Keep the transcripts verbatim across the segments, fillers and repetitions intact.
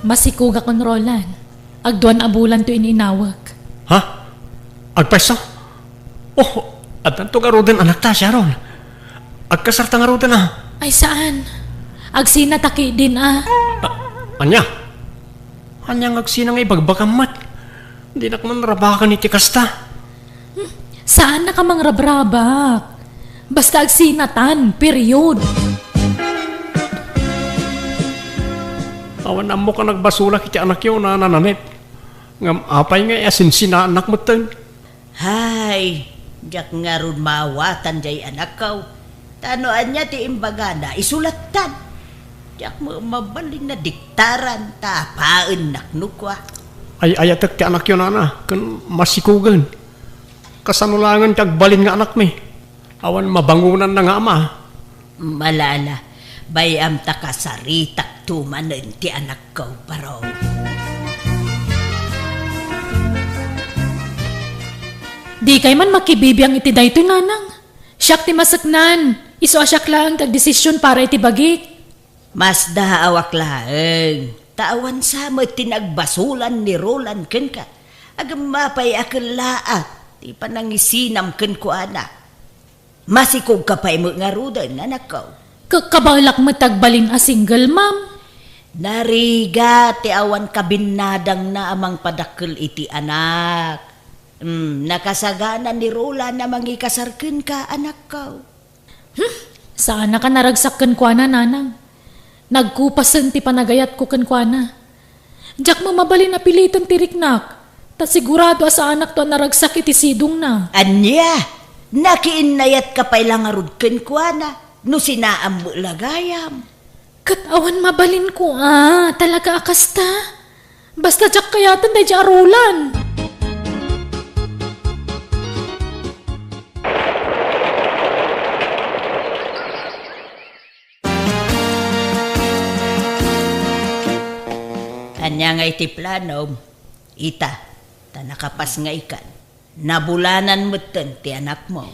Masikogakon, Roland. Agduan a bulan to ininawek. Ha? Agpayso? Oh, addanto ngaruden anakta, Sharon. Agkasarta ngaruden a. Ay, saan. Agsina ta ketdin a. A-, ania? Ania nga agsina nga ibagbagam met? Dinak man rabaken iti kasta. Hmm, saannaka mangrabrabak. Basta agsinatan, period. Awan ammok a nagbasolak iti anakyo, Nana Nanette. Ngem apay nga asinsinaannak metten? Hay, diak ngarud maawatan jay anakko. Ta no ania ti imbagana, isulattan. Diak met mabalin a diktaran, ta apaennak no kua. Ay-ayatek ti anakyo, Nana, ken masikogen. Kasano laengen ti agbalin nga anakmi? Awan mabangonanna nga ama. Ala, ala, bay-am ta kasaritakto manen ti anakko, Barong. Dikay man makibibiang iti daytoy, Nanang. Siak ti maseknan. Isu a siak laeng ti agdesision para iti bagik. Masdaawak laeng, ta awan sa met ti nagbasolan ni Roland kenka. Agem apay a kellaat ti panangisinam kenkuana? Masikogka pay met ngaruden, anakko. Ka-, kabaelak met agbalin a single mom. Narigat ti awan kabinnadangna a mangpadakkel iti anak. Hmm, nakasagana ni Roland a mangikasar kenka, anakko. Hmm, saanaka naragsak kenkuana, Nanang. Nagkupasen ti panagayatko kenkuana. Diak met mabalin a piliten ti riknak, ta sigurado a saanakto a naragsak iti sidongna. Ania? Nakiinnayatka pay la ngarud kenkuana, no sinaam met la gayam. Ket awan mabalinko a, talaga a kasta. Basta diak kayaten daydiay a Roland. Ania nga iti planom? Ita, ta nakapasngaykan. Nabulanan metten ti anakmo.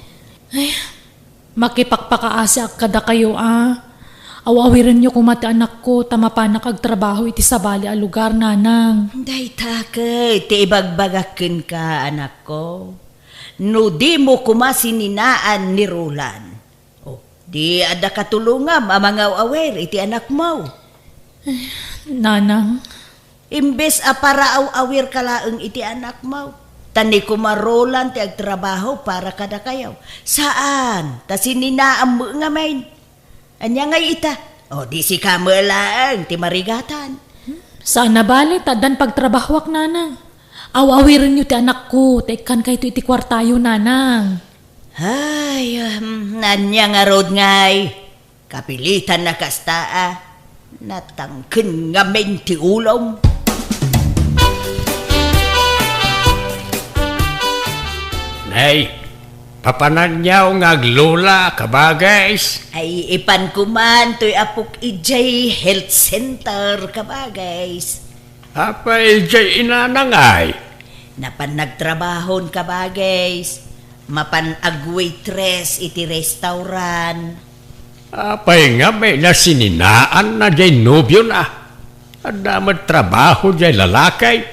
Ay, makipakpakaasiak kadakayo a. Aw-awirenyo koma ti anakko ta mapanak agtrabaho iti sabali a lugar, Nanang. Dayta ket ti ibagbagak kenka, anakko. No dimo koma sininaan ni Roland, oh, di adda katulongam a mangaw-awir iti anakmo. Nanang. Imbes a paraaw-awirka laeng iti anakmo, ta ni Kuma Roland ti agtrabaho para kadakayo. Saan, ta sininaam met ngamin. Ania ngay ita? O, di sika met laeng ti marigatan. Saan a bale, ta addan pagtrabahoak, Nanang. Aw-awirenyo ti anakko, ta ikkankayto iti kuartayo, Nanang. Ay, um, ania ngarud ngay? Kapilitan a kasta a, natangken ngamin ti ulom. Nay, papananyaw nga aglola, kabagays? Ay, ipan koman toy apok idiay health center, kabagays. Apay idiay inana ngay? Napan nagtrabahon, kabagays. Mapan agwaitress iti restaurant. Apay ngamin a sininaanna diay nobiona? Adda met trabaho diay lalaki,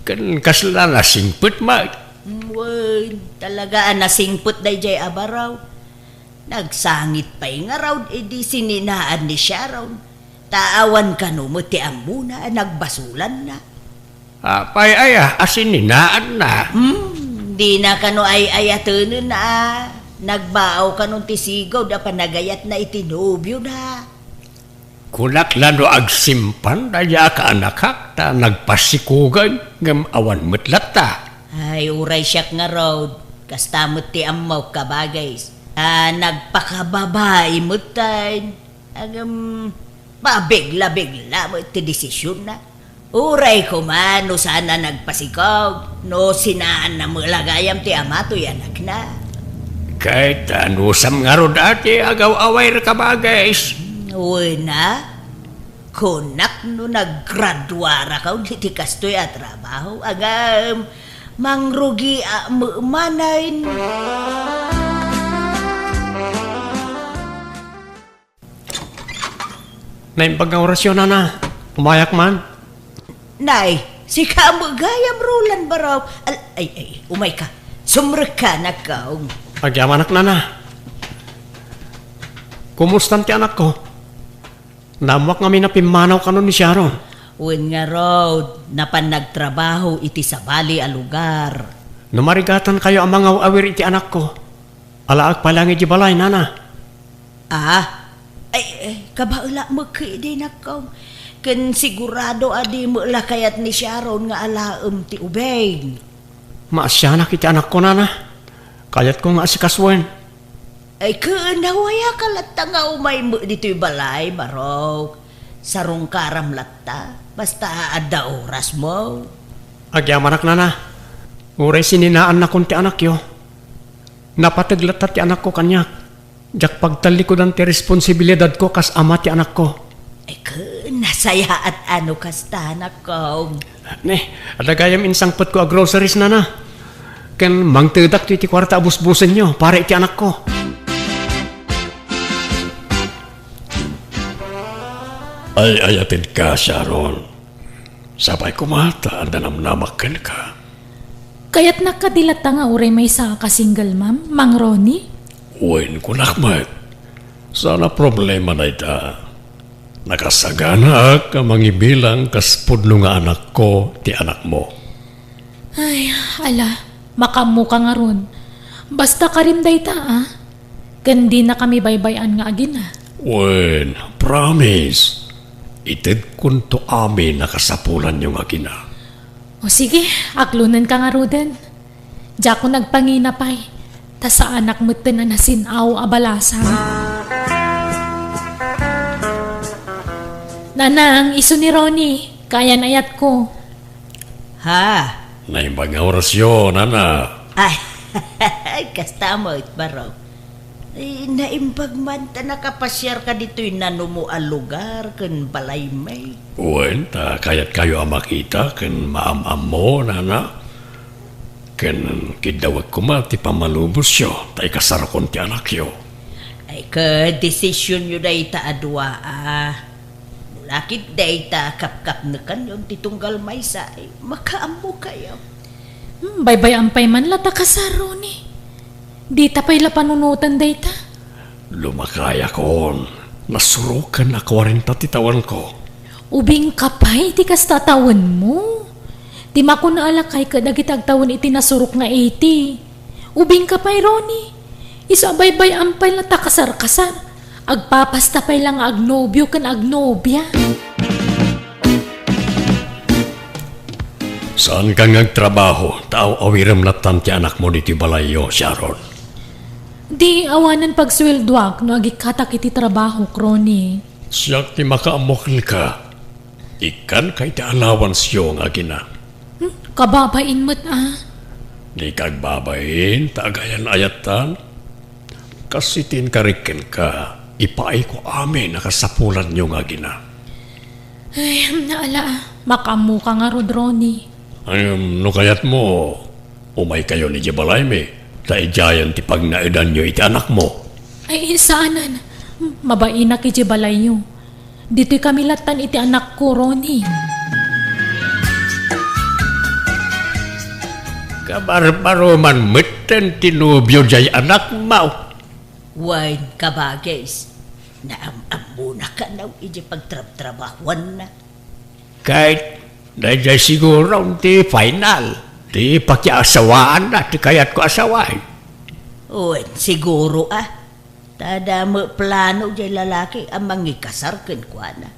ken kasla nasingpet met. Wen, talaga a nasingpet daydiay a baro. Nagsangit pay ngarud idi sininaan ni Sharon. Ta awan kano met ti ammona a nagbasolanna. Apay aya a sininaanna? Hmm, dina kano ay-ayatenen a nagbaaw kanon ti sigud a panagayatna iti nobiona. Kunak la no agsimpan daydiay a kaanakak ta nagpasikogen ngem awan met latta. Ay, uray siak ngarud, kasta met ti ammok, kabagays. A nagpakababai metten. Ngem, pabigla-bigla met ti desisionna. Uray koma no saan a nagpasikog, no sinaanna met la gayam ti ama toy anakna. Ket anusam ngarud a ti agaw-awir, kabagays? Wen a, kunak no naggraduarakon iti kastoy a trabaho, ngem, mangrugiak met manen. Naimbag nga orasyo, Nana. Umayak man. Nay, sika met gayam, Roland, barok. Al-, ay, ay, umayka. Sumrekka, anakko. Agyamanak, nana. Kumustan ti anakko? Naammoak ngamin a pimmanaw kano ni Sharon. Wen ngarud, napan nagtrabaho iti sabali a lugar. No marigatankayo a mangaw-awir iti anakko, alaek pay laeng idiay balay, nana. Ah? Ay, ay, kabaelak met ketdi, anakko. Ken sigurado a di met la kayat ni Sharon nga alaem ti ubing. Maasianak iti anakko, nana. Kayatko nga asikasuen. Ay, ken awayak latta nga umay met ditoy balay, barok. Sarungkaram latta, basta adda orasmo. Agyamanak, nana. Uray sininaannakon ti anakyo. Napateg latta ti anakko kaniak. Diak pagtallikudan ti responsibilidadko kas ama ti anakko. Ay, ken nasayaat a no kasta, anakko. Ne, adda gayam insangpetko a groceries, nana. Ken mangtedak ti, ti kuarta a busbusenyo para iti anakko. Ay-ayatenka, Sharon. Sapay koma ta adda namnamak kenka. Kayatnak kadi latta nga uray maysaak a single mom, Mang Ronnie? Wen, kunak met. Saan a problema dayta. Nakasaganaak a mangibilang kas pudno nga anakko ti anakmo. Ay, ala, makaammoka ngarud. Basta karim dayta, a. Ken dinakami baybay-an nga agina. Wen, promise. Itedkonto amin a kasapulanyo nga agina. O sige, aklonenka ngaruden. Diakon agpangina pay, ta saanak metten a nasin-aw a balasang. Nanang, isu ni Ronnie, kayan-ayatko. Ha? Naimbag nga orasyo, nana. Ay, kasta met, barok. Ay, naimbag man ta nakapasiarka ditoy nanumo a lugar ken balaymi. Wen, ta kayatkayo a makita ken maam-ammo, nana. Ken kiddawek koma ti pammalubosyo ta ikasarakon ti anakyo. Ay, ket desisyonyo dayta a dua, a. No la ket dayta a kapkapnekanyon ti tunggal maysa, ay, makaammokayo. Hmm, baybay-am pay man la ta kasar, Ronnie. Dita pay la panunoten dayta. Lumakayakon, nasuroken a kuarenta ti tawenko. Ubingka pay iti kasta a tawenmo. Ti makuna a lakay ket dagiti agtawen iti nasurok nga eighty. Ubingka pay, Ronnie. Isu a baybay-am pay la ta kasar-kasar. Agpapasta pay la nga agnobio ken agnobia. Saanka nga agtrabaho, ta aw-awirem lattan ti anakmo ditoy balayyo, Sharon. Di awanen pagsueldoak no agikkatak iti trabahok, Ronnie. Siak ti makaammo kenka. Ikkanka iti allowanceyo nga agina. Hmm, kababain met, a. Dika agbabain, ta agayan-ayattan. Kas iti inkarik kenka, ipaayko amin a kasapulanyo nga agina. Ay, ala, a. Makaammoka ngarud, Ronnie. Ngem no kayatmo, umaykayon idiay balaymi, ta idiayen ti pagnaedanyo iti anakmo. Ay, saanen. Mabainak idiay balayyo. Ditoy kami lattan iti anakko, Ronnie. Kabarbaroman metten ti nobio diay anakmo. Wen, kabagis, naam-ammona kano idiay pagtrabtrabahuanna. Ket daydiay siguro ti final ti pakiasawaanna ti kayatko a sawen. Wen, siguro, a. Ta adda met plano diay lalaki a mangikasar kenkuana.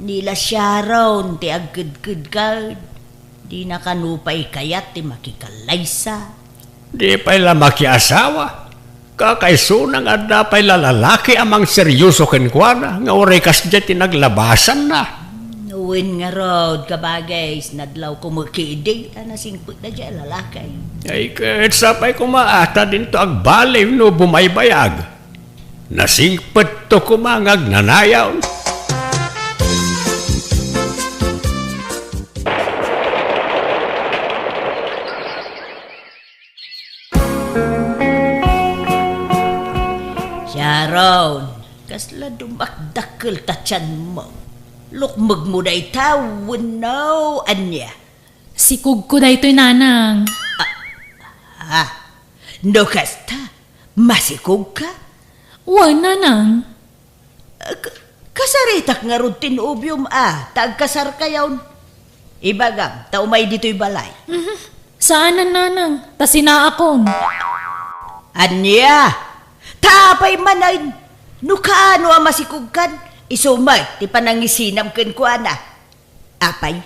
Ni la Sharon ti agkedked ket dina kano pay kayat ti makikallaysa. Di pay la makiasawa. Kakaisuna nga adda pay la lalaki a mangseryoso kenkuana nga uray kasdiay ti naglabasanna. Wen ngarud, kabagis, nadlawko met ketdi a nasingpetda diay lalaki. Ay, ket sapay koma a ta dinto agbaliw no bumaybayag. Nasingpetto koma nga agnanayon. Sharon, kasla dumakdakkel ta tianmo. Lukmegmo dayta wenno ania? Sikogko daytoy, nanang. Ah, no kasta, masikogka? Wen, nanang. K-, kasaritak ngarud ti nobiom a ta agkasarkayon. Ibagam ta umay ditoy balay. Mhm. Saanen, nanang, ta sinaakon. Ania? Ta apay manen? No kaano a masikogkan, isu met ti panangisinam kenkuana. Apay,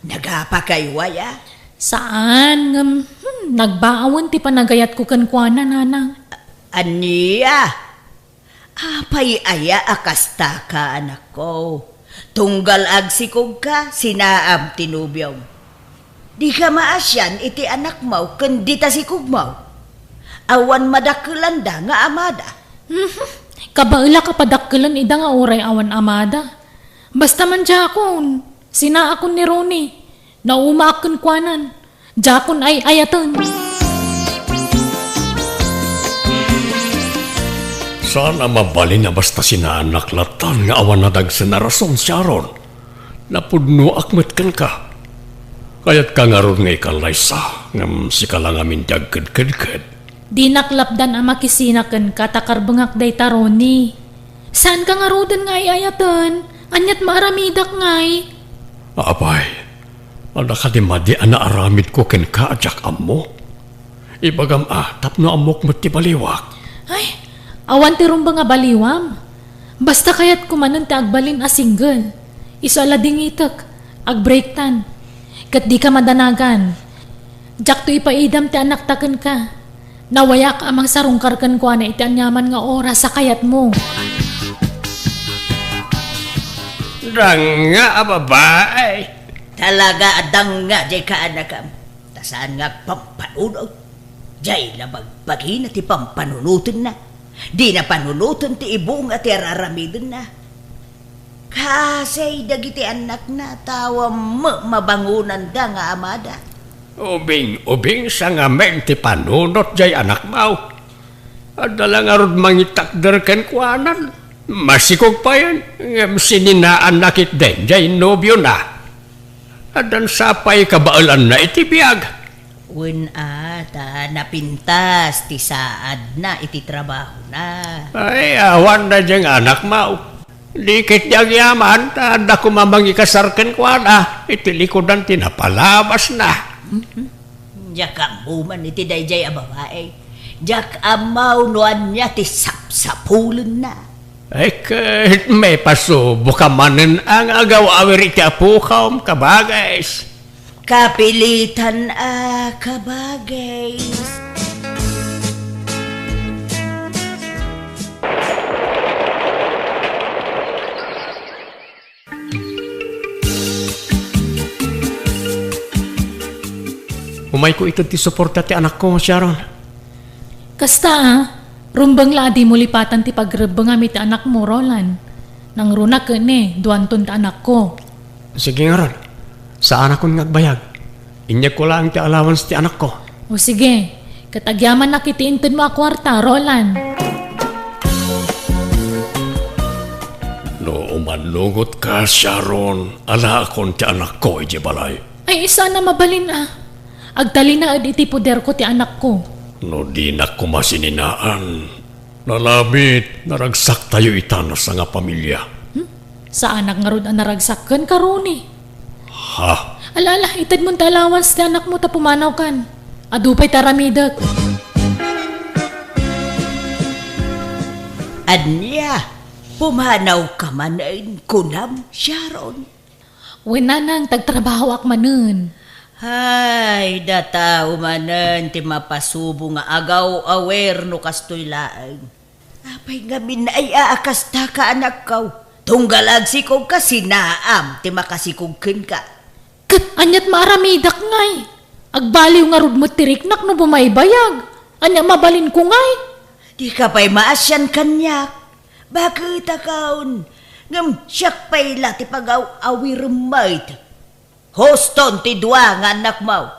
nagapakayo aya? Saan, ngem, hmm, nagbaawen ti panagayatko kenkuana, nanang. Ania? Apay aya a kastaka, anakko? Tunggal agsikogka, sinaam ti nobiom. Dika maasian iti anakmo ken dita sikogmo. Awan madakkelanda nga amada. Mhm. Kabaelak a padakkelen ida nga uray awan amada. Basta man diakon, sinaakon ni Ronnie. Naumaak kenkuanan. Diakon ay-ayaten. Saan a mabalin a basta sinaannak lattan nga awan nadagsen a rason, Sharon. Napudnoak met kenka. Kayatka ngarud nga ikallaysa, ngem sika la ngamin ti agkedkedked. Dinak lapdan a makisina kenka ta karbengak dayta, Ronnie. Saanka ngaruden nga ay-ayaten? Aniat maaramidak ngay? Apay, adda kadi madi a naaramidko kenka a diak ammo? Ibagam a, tapno ammok met ti baliwak. Ay, awan ti rumbeng a baliwam. Basta kayatko manen ti agbalin a single. Isu a ladingitek, agbreaktan. Ket dika madanagan. Diakto ipaidam ti anakta kenka. Nawayak a mangsarungkar kenkuana iti aniaman nga oras a kayatmo. Danga a babae. Talaga a danga diay kaanakam. Ta saan nga agpampanunot. Diay la bagbagina ti pampanunotenna. Dina panunoten ti ibunga ti ar-aramidenna. Kasay dagiti annakna, ta awan met mabangonanda nga amada. Ubing-ubing sa ngamin ti panunot diay anakmo. Adda la ngarud mangitakder kenkuanan. Masikog payen, ngem sininaanna ketdin diay nobiona. Addan sa pay kabaelanna iti biag. Wen a, ta napintas ti saadna iti trabahona. Ay, awan daydiay nga anakmo. Di ketdi agyaman, ta adda koma mangikasar kenkuana iti likudan ti napalabasna. Mhm. Diak ammo man iti daydiay a babai. Diak ammo no ania ti sapsapulenna. Ay, ket maipasuboka manen a nga agaw-awir iti apokam, kabagis. Kapilitan a kabagis. Umayko ited ti suporta ti anakko, Sharon. Kasta a, rumbeng la a dimo lipatan ti pagrebbengam iti anakmo, Roland. Nangruna ket ni, duanton ti anakko. Sige ngarud, saanakon nga agbayag. Inyegko laeng ti allowance ti anakko. O sige, ket agyamanak iti intedmo a kuarta, Roland. No umannungotka, Sharon, alaakon ti anakko idiay balay. Ay, saan a mabalin a. Agtalinaed iti poderko ti anakko. No dinak koma sininaan, nalabit, naragsaktayo ita a sangapamilia. Hmm? Saanak ngarud a naragsak kenka, Ronnie. Ha? Ala, ala, itedmon ti allowance ti anakmo ta pumanawkan. Adu pay ti aramidek. Ania? Pumanawka manen, kunam, Sharon? Wen, nanang, tagtrabahoak manen. Ay, dataw manen ti mapasubo nga agaw-awer no kastoy laeng. Apay ngamin aya a kasta ka, anakko? Tunggal agsikogka, sinaam ti makasikog kenka. Ket aniat maaramidak ngay? Agbaliw ngarud met ti riknak no bumaybayag. Ania mabalinko ngay? Dika pay maasian kaniak. Baketakon, ngem siak pay la ti pagaw-awirem met. Huston ti dua nga annakmo.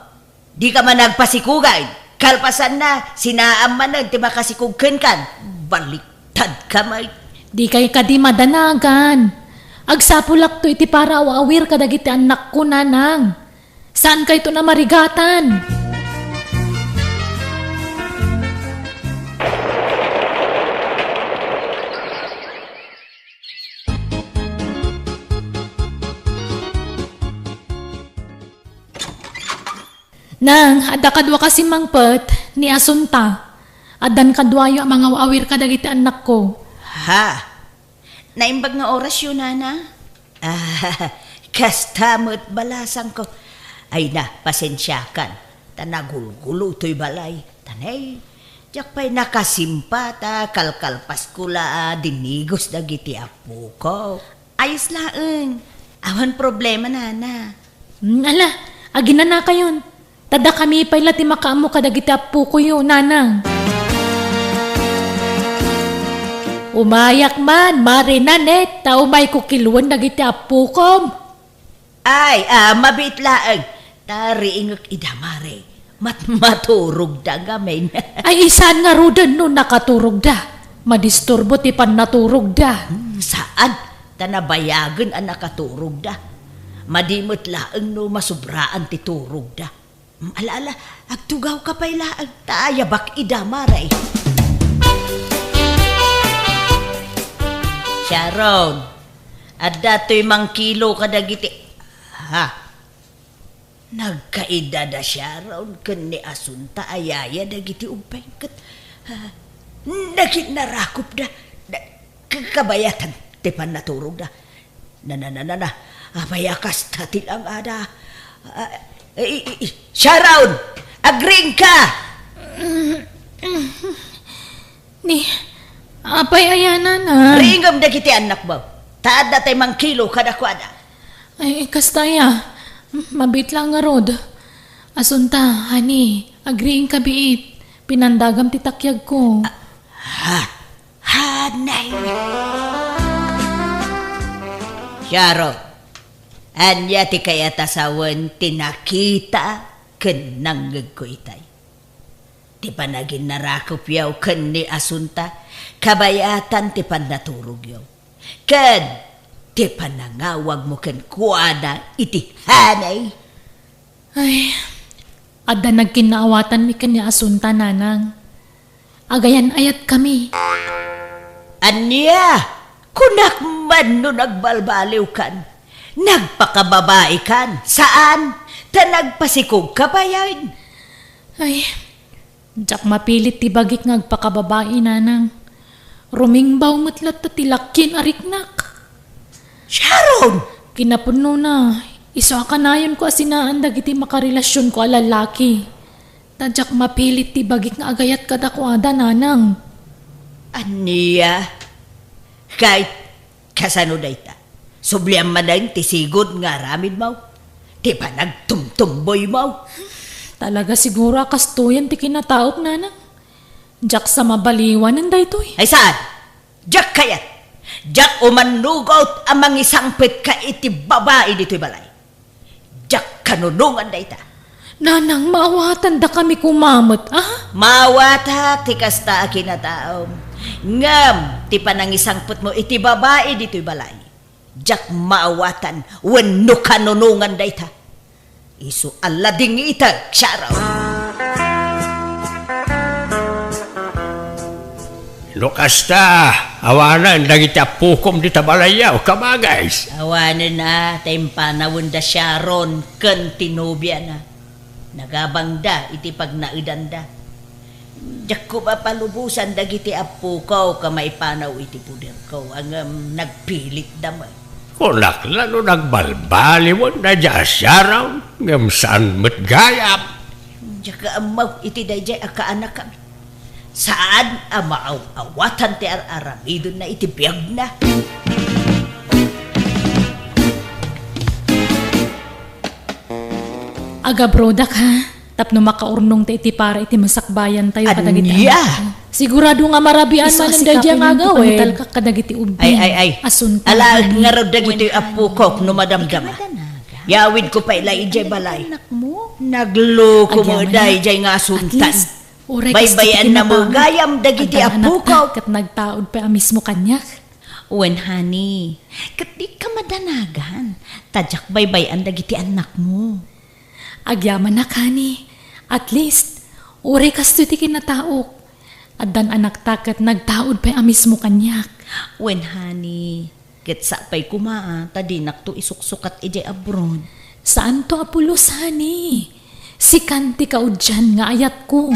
Dika man agpasikugan. Kalpasanna, sinaam manen ti makasikog kenkan. Baliktadka met. Dikay kadi madanagan. Agsapulakto iti para aw-awir kadagiti annakko, nanang. Saankayton a marigatan. Nang, adda kadua kasi mangpet ni Asunta. Addan kaduayo a mangaw-awir kadagiti annakko. Ha? Naimbag nga orasyo, nana? Ah, kasta met balasangko. Ay na, pasensiakan. Ta nagulgulo toy balay. Ta nay, diak pay nakasimpa ta kalkalpasko la a dinigos dagiti apoko. Ayos laeng. Awan problema, nana. Hmm, ala, aginanakayon. Ta dakami pay la ti makaammo kadagiti appokoyo, nanang. Umayak man, Mare Nanette, ta umayko kiluen dagiti appokom. Ay, ah, mabiit laeng. Ta riingek ida, Mare. Mat-, maturogda ngamin. Ay, saan ngaruden no nakaturogda? Madisturbo ti pannaturogda. Hmm, saan? Ta nabayagen a nakaturogda. Madi met laeng no masubraan ti turogda. Hmm, ala, ala, agtugawka pay laeng. Ta ayabak ida, Mare. Sharon, adda toy mangkilo kadagiti, ha? Nagkaida da Sharon ken ni Asunta a yaya dagiti ubbing ket, ah, naginnarakopda. Da, ka-, kabayatan ti pannaturogda. Na, na, na, na, na. Apay a kasta ti langada? Ah, i-, i-, i-, Sharon! Agriingka! Ni, apay aya, nana? Riingem dagiti annakmo. Ta adda tay mangkilo kadakuada. Ay, kasta aya. Mabiit la ngarud. Asunta, honey, agriingka biit. Pinandagam ti takyagko. Ha? Honey. Sharon, ania ti kayat a sawen ti nakita ken nangngegko itay? Ti panaginnarakopyo ken ni Asunta, kabayatan ti pannaturogyo. Ken ti panangawagmo kenkuana iti honey. Ay, adda nagkinnaawatanmi ken ni Asunta, nanang. Agayan-ayatkami. Ania? Kunak man no nagbalbaliwkan. Nagpakababaikan. Saan? Ta nagpasikogka bayen. Ay, diak mapilit ti bagik nga agpakababai, nanang. Rumingbaw met latta ti lakkien a riknak. Sharon! Kinapudnona, isu a kanayonko a sinaan dagiti makarelasionko a lalaki. Ta diak mapilit ti bagik nga agayat kadakuada, nanang. Ania? Kay, kasano dayta? Subliam manen ti sigud nga aramidmo? Ti panagtumtumboymo? Talaga siguro a kastoyen ti kinataok, nanang. Diak sa mabaliwanen daytoy. Ay saan? Diak kayat. Diak umannugot a mangisangpetka iti babai ditoy balay. Diak kanunongan dayta. Nanang, maawatandakami koma met, a? Maawatak ti kasta a kinataom. Ngem ti panangisangpetmo iti babai ditoy balay, diak maawatan wenno kanunongan dayta. Isu a ladingitek, Sharon. No kasta, awanen dagiti appokom dita balayyo, kabages. Awanen a, ta impanawenda Sharon ken ti nobiana. Nagabangda iti pagnaedanda. Diakko mapalubosan dagiti appoko ken maipanaw iti poderko, ngem nagpilitda met. Kunak la no nagbalbaliwen daydiay a Sharon, ngem saan met gayam. Diak ammo iti daydiay a kaanakami. Saan a maaw-awatan ti ar-aramidenna iti biagna. Agabrodak, ha? Tapno makaurnongta iti para iti masakbayantayo kadagiti annakko. Sigurado nga marabian manen daydiay nga agawid. Isu a sika pay ti pangitalkak kadagiti ubbing. Ay, ay, ay. Asunta, ala, ngarud dagitoy appokok no madamdama. Yawidko pay la idiay balay. Nagloko met daydiay nga Asunta. At least, uray kasta ti kinataonak. Baybayanna met gayam dagiti appokok. Ket nagtaud pay a mismo kaniak. Wen, honey, ket dika madanagan, ta diak baybay-an dagiti annakmo. Agyamanak, honey. At least, uray kastoy ti kinataok. Addan anakta ket nagtaud pay a mismo kaniak. Wen, honey, ket sapay koma a ta dinakto isuksukat idiay abroad. Saanto a pulos, honey. Sikan ti kaudian nga ayatko.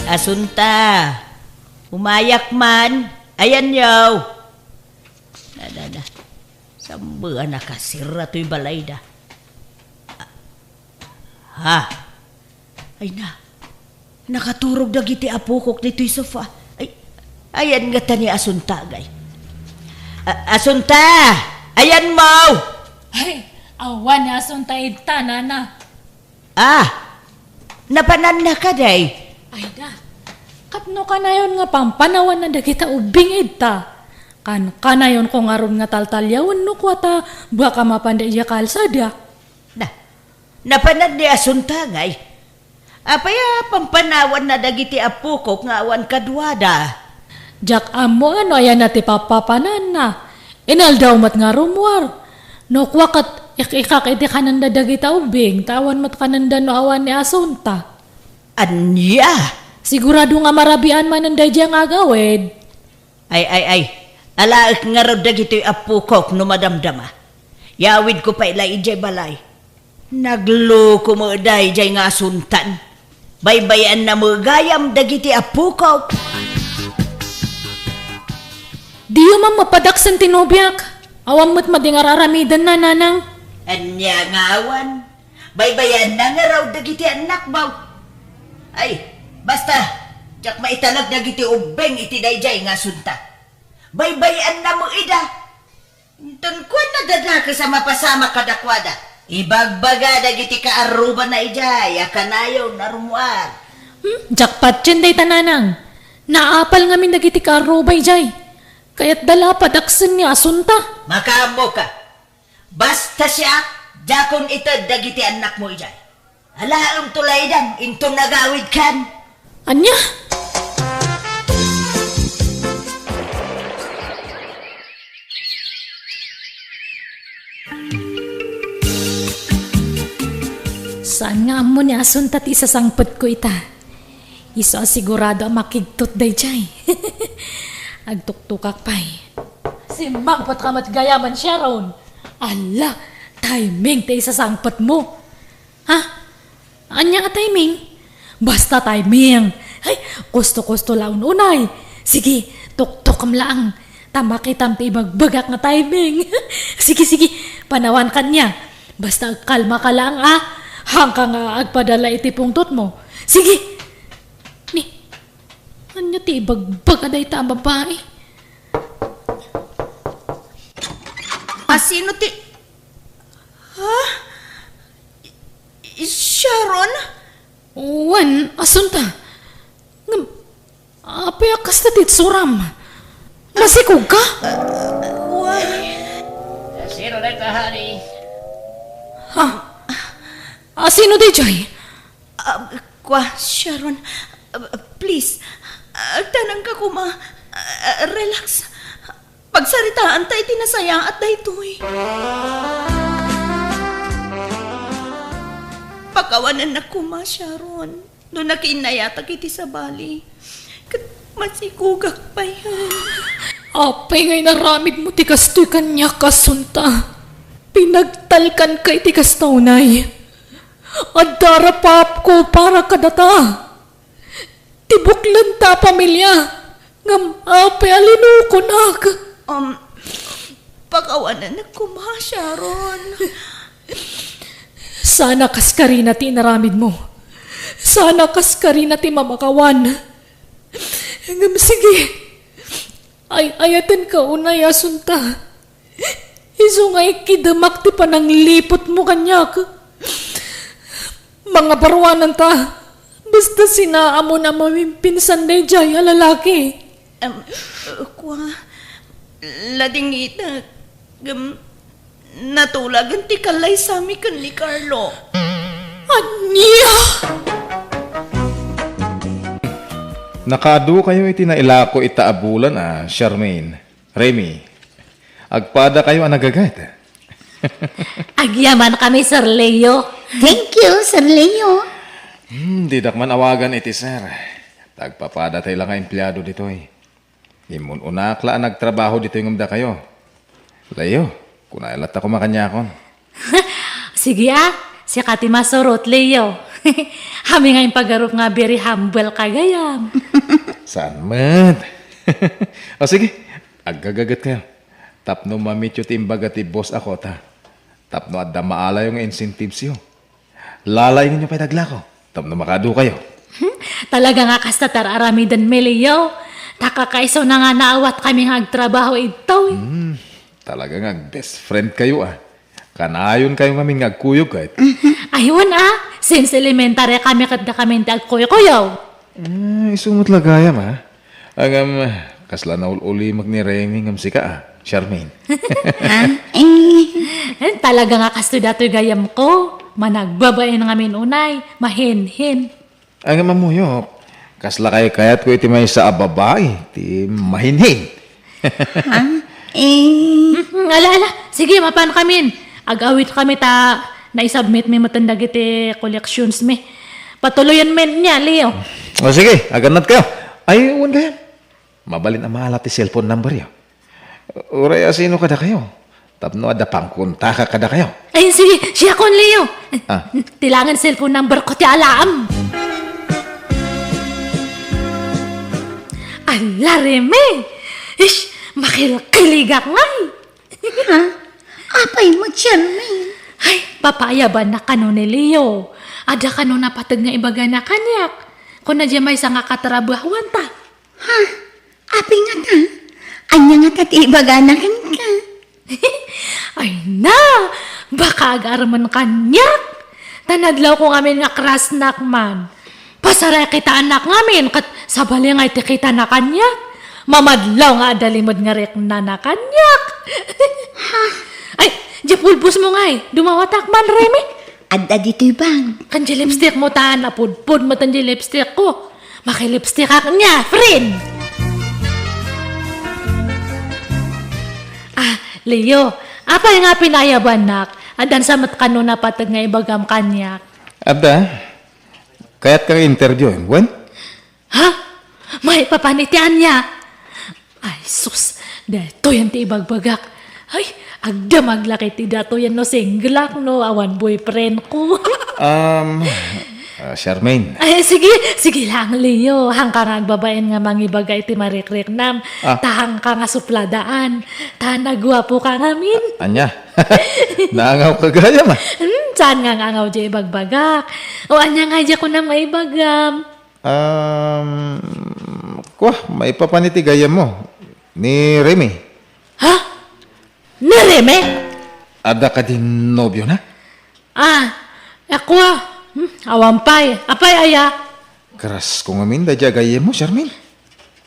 Asunta, umayak man. Ayanyo. Da, da, da. Saan a nakasirra toy balayda? Ha? Ay na, nakaturog dagiti apokok ditoy sofa. Ay, ayan ngata ni Asunta, agay. A-, Asunta! Ayanmo! Ay, awan ni Asunta ita, nana. Ah, napananna kadi? Ay da, ket no kanayon nga pampanawanna dagita ubbing ita, kan-, kanayonko ngarud nga taltaliawen no kua ta baka mapanda idiay kalsada. Na, napanan ni Asunta, agay. Apay a pampanawanna dagiti apokok nga awan kaduada? Diak ammo no ayanna ti papapananna. Inaldaw met nga rummuar. No kua ket ik-ikak iti kanenda dagita ubbing, ta awan met kanenda no awan ni Asunta. Ania? Sigurado nga marabian manen daydiay nga agawid. Ay, ay, ay. Alaek ngarud dagitoy apokok no madamdama. Yawidko pay la idiay balay. Nagloko met daydiay nga Asuntan. Baybay-anna met gayam dagiti apokok. Diyo man mapadaksen ti nobiak. Awan met madi nga ar-aramidenna, nanang. Ania nga awan? Baybay-anna ngarud dagiti annakmo. Ay, basta, diak maitalag dagiti ubbing iti daydiay nga Asunta. Baybay-anna met ida. Inton kuana, dakes a mapasamak kadakuada. Ibagbaga dagiti kaarrubana idiay a kanayon a rummuar. Hmm, diak patien dayta, nanang. Naapal ngamin dagiti kaarruba idiay. Kayatda la a padaksen ni Asunta. Makaammoka. Basta siak, diakon ited dagiti annakmo idiay. Alaemto laydang inton nagawidkan. Ania? Saan nga ammo ni Asunta ti isasangpetko ita? Isu a sigurado a makigtot daydiay. Agtuktukak pay. Simmangpetka met gayam, Sharon. Alla, timing ti isasangpetmo. Ha? Ania a timing? Basta timing. Ay, kusto-kusto la un-unay. Sige, tuktokem laeng. Ta makitam ti ibagbagak nga timing. Sige, sige, panawanka nia. Basta agkalmaka laeng, a. Haanka nga agpadala iti pungtotmo. Sige. Ni, ania ti ibagbaga dayta a babai? A, sino ti Ha? I-, i-, Sharon? Wen, Asunta. Ngem, apay a kasta ti itsuram? Masikogka? Why? Sino dayta, honey? Ha? A, sino daydiay? Ah, kua, Sharon, ah, please, agtanangka koma. Ah, relax. Pagsaritaanta iti nasayaat daytoy. Pakawanennak koma, Sharon, no nakiinnayatak iti sabali. Ket masikogak pay. Apay nga inaramidmo ti kastoy kaniak, Asunta? Pinagtalkanka iti kasta unay. Adda rapaapko para kadata. Ti buklenta a pamilia, ngem apay a linukonak? Um, pakawanennak koma, Sharon. Saan a kaskarina ti inaramidmo. Saan a kaskarina ti mamakawan. Ngem sige, ay-ayatenka unay, Asunta. Isu nga ikidemak ti panangliputmo kaniak. Mangaparuananta, basta sinaamon a maminpinsan daydiay a lalaki. Em, kua, ladingitek, ngem Natulagan ti kallaysami ken ni Carlo. Ania? Nakaadu kayo iti nailako ita a bulan a, Charmaine. Remy, agpada kayo a nagagat. Agyaman kami, Sir Leo. Thank you, Sir Leo. Hmm, didak man awagan iti sir. Tagpapada tay la nga empleado ditoy. Immun-unak la a nagtrabaho ditoy ngem dakayo. Leo, kunay latta koma kaniakon. Sige a, sika ti masurot, Leo. Amin nga impagarup nga very humble ka gayam. Saan met? O sige, aggagaget kayo. Tapno mamityo ti imbaga ti boss a kota. Tapno adda maalayo nga incentives yo. Lalaingenyo pay daglako, tapno makaadu kayo. Talaga nga kasta ti ar-aramiden mi, Leo. Ta kakaisuna nga naawat kami nga agtrabaho idtoy. Hmm, talaga nga best friend kayo, ah. Kanayon kayo ngamin nga agkuyog, kahit. Aywan, ah. Since elementary kami ket dakamin ti agkuykuyaw. Ah, isu met la gayam, ah. Agam, kasla naul-ulimek ni Remy ngem sika, ah, Charmaine. Ah, eh. Eh, talaga nga kastoy datoy gayam ko. Managbabain ngamin unay, mahinhin. Agam, ammok, kasla kay kayatko iti maysa a babai, ti mahinhin. Ha? Eh. Mm, ala, ala. Sige, mapan kamin. Ag-awit kami ta naisubmit mi metten dagiti collections mi. Patuloyen mi nia, Leo. O sige, agannad kayo. Ay, wen gayam. Mabalin a maala ti cellphone number yo. Uray asino kadakayo. Tapno adda pangkontakak kadakayo. Ay, sige, siakon, Leo. Ah. Ti langen cellphone number ko ti alaam. Ala, Remy! Ish, makilkiligak ngay! Ha? Apay met, Charmaine? Ay, papaayabannak kano ni Leo. Adda kano napateg nga ibagana kaniak. Kuna diay maysa nga katrabahuanta. Ha? Apay ngata? Ania ngata ti ibagana kenka? Ay na, baka agarman kaniak. Ta nadlawko ngamin nga crushnak man. Pasaray kitaennak ngamin ket sabali nga iti kitana kaniak. Mamadlaw nga adda limed nga riknana kaniak. Ha? Ay, diay pulbosmo ngay. Dumawatak man, Remy. Adda ditoy bag. Ken diay lipstickmo ta, napudpod metten diay lipstickko. Makilipstickak nia, friend. Ah, Leo, apay nga pinayabannak? Addan sa met kano napateg nga ibagam kaniak? Adda. Kayatka nga interviewen, wen? Ha? Maipapan iti ania? Ay, sus, daytoyen ti ibagbagak. Ay, agdamag la ketdi daytoyen no single-ak, no awan boyfriend ko. Um, ah, Charmaine. Ay, sige, sige lang, Leo. Haanka nga agbabain nga mangibaga iti marikriknam. Ah. Ta haanka nga supladaan. Ta naguapoka ngamin. Ania? Naangawka gayam, ah. Hmm, saan nga angaw diay ibagbagak? O ania nga diay kunam nga ibagam? Um, kua, maipapan iti gayyemmo. Ni Remy. Ha? Ni Remy? Adda kadi nobiona? Ah, a kua. Hmm, awan pay. Apay aya? Crush ko ngamin daydiay a gayyemmo, Charmaine.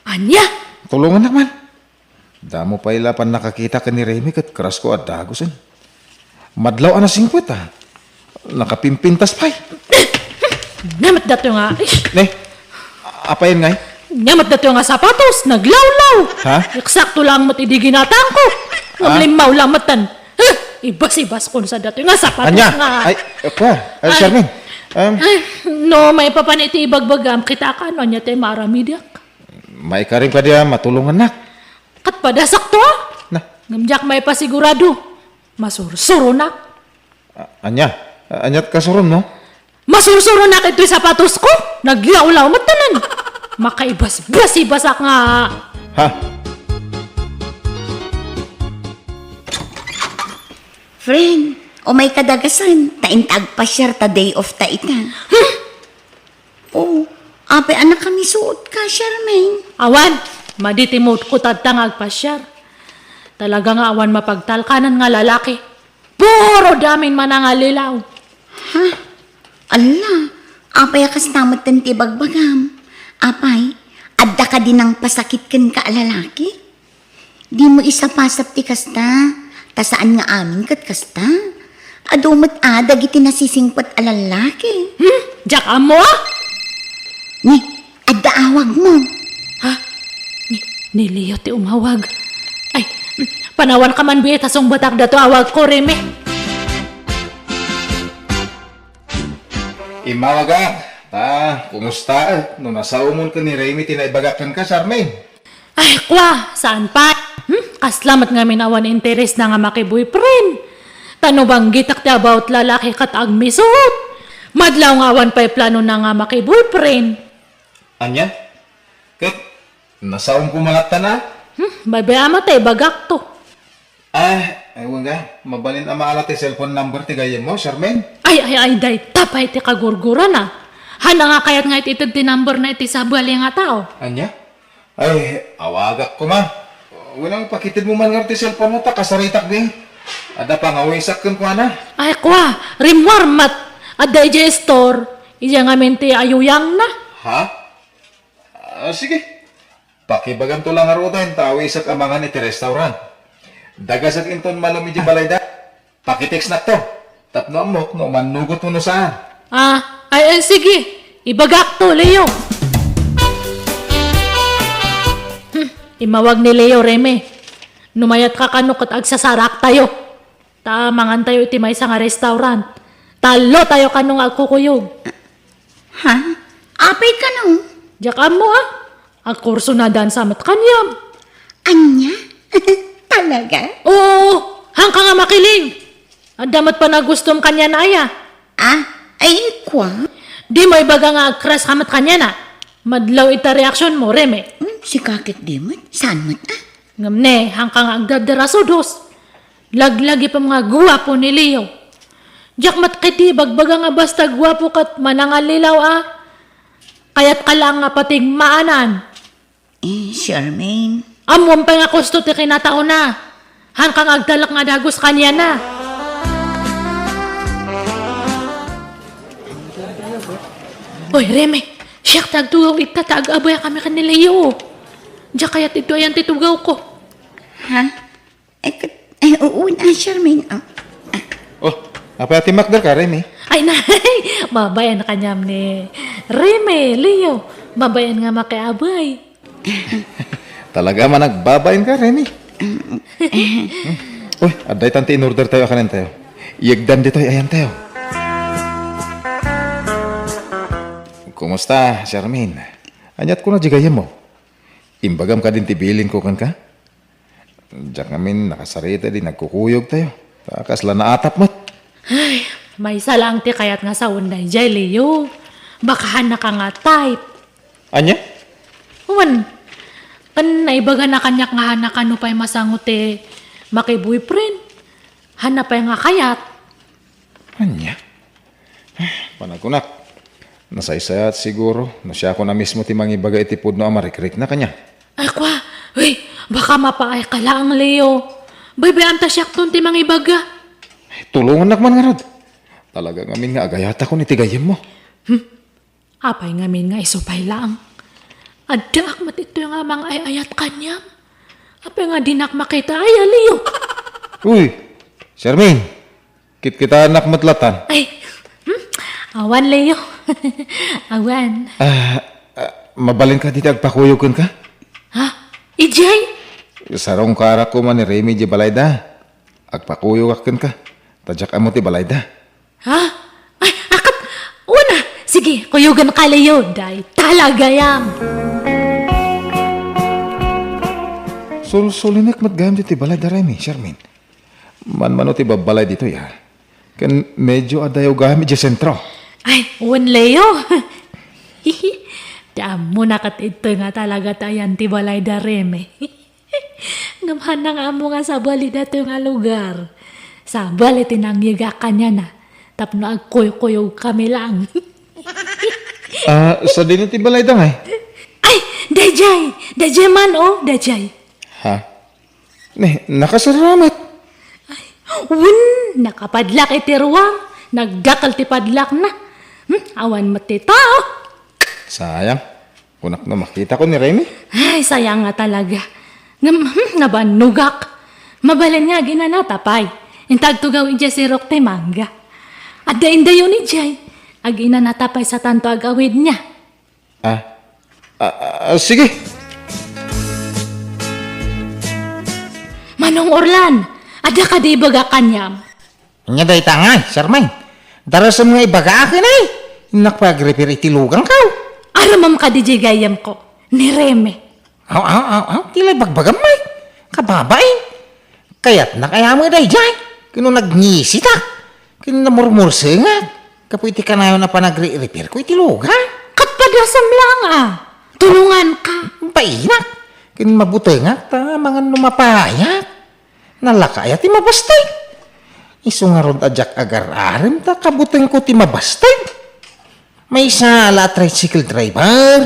Ania? Tulongannak man. Damo pay la pannakakita ken ni Remy ket crush ko a dagusen. Madlaw a nasingpet, ah. Nakapimpintas pay. Ania met daytoy nga, ish. Ne? Apayen ngay? Ania met daytoy nga sapatos, naglawlaw. Ha? Eksakto lang met idi ginatangko. Ngem Ah? limmaw lang metten. Huh, ibas-ibas kon sa daytoy nga sapatos Ania? nga. Ay, eh, kua, ay, Ay. Charmaine. Um, Ay, no, maipapan iti ibagbagam, kitaak no ania ti maaramidak. Maikarim kadi a matulongannak. Ket pada sakto, ah. Na. Ngem diak maipasigurado. Masursuronak. A-, ania? A-, aniat kasurom, no? Masursuronak itoy sapatosko. Naglawlaw met tanan. Makaibasbasibasak nga. Ha? Friend, umay kadagasan, ta inta agpasiar ta day off ta ita. Hmm? Oh, apay a nakamisuot ka, Charmaine? Awan, madi ti mood ko tatta nga agpasiar. Talaga nga awan mapagtalkanan nga lalaki. Puro damin manangallilaw. Ha? Alla, apay a kasta metten ti ibagbagam? Apay, adda kadi nangpasakit kenka a lalaki? Dimo isapasap ti kasta, Ta saan nga amin ket kasta. Adu met a dagiti nasisingpet a lallaki. Hmm? Diak ammo, a? Ni, adda awagmo. Ha? Ni, ni Leo ti umawag. Ay, mm, panawanka man biit a sungbatak dato awagko, Reme. Immawagak, ta, kumusta? No nasaomon ken ni Remy ti naibagak kenka, Charmaine? Ay, kwa, saan pay? Hmm? Kasla met ngamin awan interes na nga maki-boyfriend. Ta no banggitak ti about lalaki ket agmisut. Madlaw nga awan pay plano na nga maki-boyfriend. Ania? Ket nasaom ko mangatta na? Hmm, baybay-am ta ibagak to. Ah, ay, wen ka, mabalin a maala ti cellphone number ti gayyemmo, Charmaine? Ay, ay, ay, dayta pay ti kagurgurana. Haan nga kayat nga it-ited ti number na iti sabali nga tao. Ania? Ay, awagak koma. Wen, pakitedmo man ngarud ti cellphone mo ta kasaritak di. Adda pangawisak kenkuana. Ay, kwa, rimmuar met. Adda idiay store. Idiay ngamin ti ayuyangna. Ha? Ah, sige. Pakibaganto la ngaruden ta awisek a mangan iti restaurant. Dagasek inton malem idiay balayda. Pakitextnakto. Tapno ammok no mannugotmo no saan. Ah, ay, ay, sige. Ibagakto, Leo. Hmm, immawag ni Leo, Reme. No mayatka kano ket agsasaraktayo. Ta mangantayo iti maysa nga restaurant. Tallotayo kano nga agkukuyog. Ha? Apay kano? Diak ammo, a. Agkurso na dansa met kaniam. Ania? Talaga? Oo, haanka nga makiling. Adda met panagustom kaniana aya? Ah, ay, kwa? Dimo ibaga nga agcrush ka met kaniana. Madlaw ita reaksionmo, Reme. Hmm, sika ket di met. Saan met, a? Ngem ne, haanka nga agdadara sudos. Laglagipem nga guapo ni Leo. Diak met ketdi ibagbaga nga basta guapo ket manangallilaw a kayatka laeng nga patigmaanan. Eh, Charmaine. Ammom pay nga kusto ti kinataona. Haanka nga agtalek nga dagus kaniana. Oy, Reme, siak ti agtugaw ita ta ag-abayakami ken ni Leo. Diak kayat ditoy ayan ti tugawko. Ha? Ay, ket, ay, oo, na, Charmaine. Oh. Oh, apay a timmakderka, Remy? Ay, nay, babaen kaniam ni Remy, Leo. Babaen nga makiabay. Talaga man agbabaen ka, Remy. Mm. Uy, adda itan ti in-order tayo, kanen tayo. Iyegdan ditoy, ayan tayo. Kumusta, Charmaine? Aniat ko na di gayyem mo? Imbagam kadin ti bilin ko kenka? Diak ngamin nakasarita di nagkukuyog tayo. Ta kasla naatap met. Ay, maysa laeng ti kayat nga sawen daydiay, Leo. Baka haannaka nga type. Ania? Wen, ken naibaganna kaniak nga haannaka nupay masango ti maki-boyfriend. Haanna pay nga kayat. Ania? Panagkunak, nasaysayat siguro no siakon a mismo ti mangibaga iti pudno a marikrikna kaniak. Ay, kua, uy, baka mapaayka laeng, Leo. Baybay-am ta siakton ti mangibaga. Tulongannak man ngarud. Talaga ngamin nga agayatakon iti gayyemmo. Hmm? Apay ngamin nga isu pay laeng? Addaak met itoy nga mangay-ayat kaniam. Apay nga dinak makita aya, Leo? Uy, Charmaine, kitkitaennak met latan. Ay, hmm? Awan, Leo. Awan. Ah, ah, mabalinka dita agpakuyog kenka? Ha? Idiay? Sarungkarak koma ni Remy di balayda. Agpakuyogak kenka. Ta diak ammo ti balayda. Ha? Ay, akat! Una! Sige, kuyoganka, Leo. Dayta la gayam. Sulsulinek met gayam ditoy balay da Remy, Charmaine. Manmano ti babbalay ditoy, ha? Ken medyo adayo gayam idiay sentro. Ay, wen, Leo. Ti ammona ket ditoy nga talaga ti ayan ti balay da Remy. Ngem haanna nga ammo nga sabali datoy nga lugar. Sabali ti nangyegak kaniana tapno agkuykuyogkami laeng. Ah, sadino ti balayda ngay? Ay, daydiay! Daydiay man, oh, daydiay. Ha? Ne, nakasaramat. Ay, wen, nakapadlak iti ruar. Nagdakkel ti padlakna. Hmm, awan met ti tao. Sayang. Kunak no makitako ni Remy? Ay, sayang nga talaga. Ngem, hmm, nabannogak. Mabalin nga aginanata pay. Inta agtugaw idiay sirok ti mangga. Adda indayon idiay. Aginanata pay satanto agawidna. Ah, ah, ah, sige. Manong Orlan, adda kadi ibaga kaniam? Ania dayta ngay, Sir Ming? Darasem nga ibagaak, inay. Innak pay agripir iti lugangko. Aramem kadi diay gayyemko, ni Reme. Aw, aw, aw, aw, ti la ibagbagam, Mike. Kababain. Kayatnak a met daydiay. Ken no nagnisitak. Ken namurmursengak. Gapu iti kanayon a panagri-repairko iti luga. Ket padasem laeng a. Tulonganka. Bainak. Ken mabutengak ta mangan no mapayat. Nalaka aya ti mabastay. Isu ngarud a diak agar-arem ta kabutengko ti mabastay. Maysa la a tricycle driver.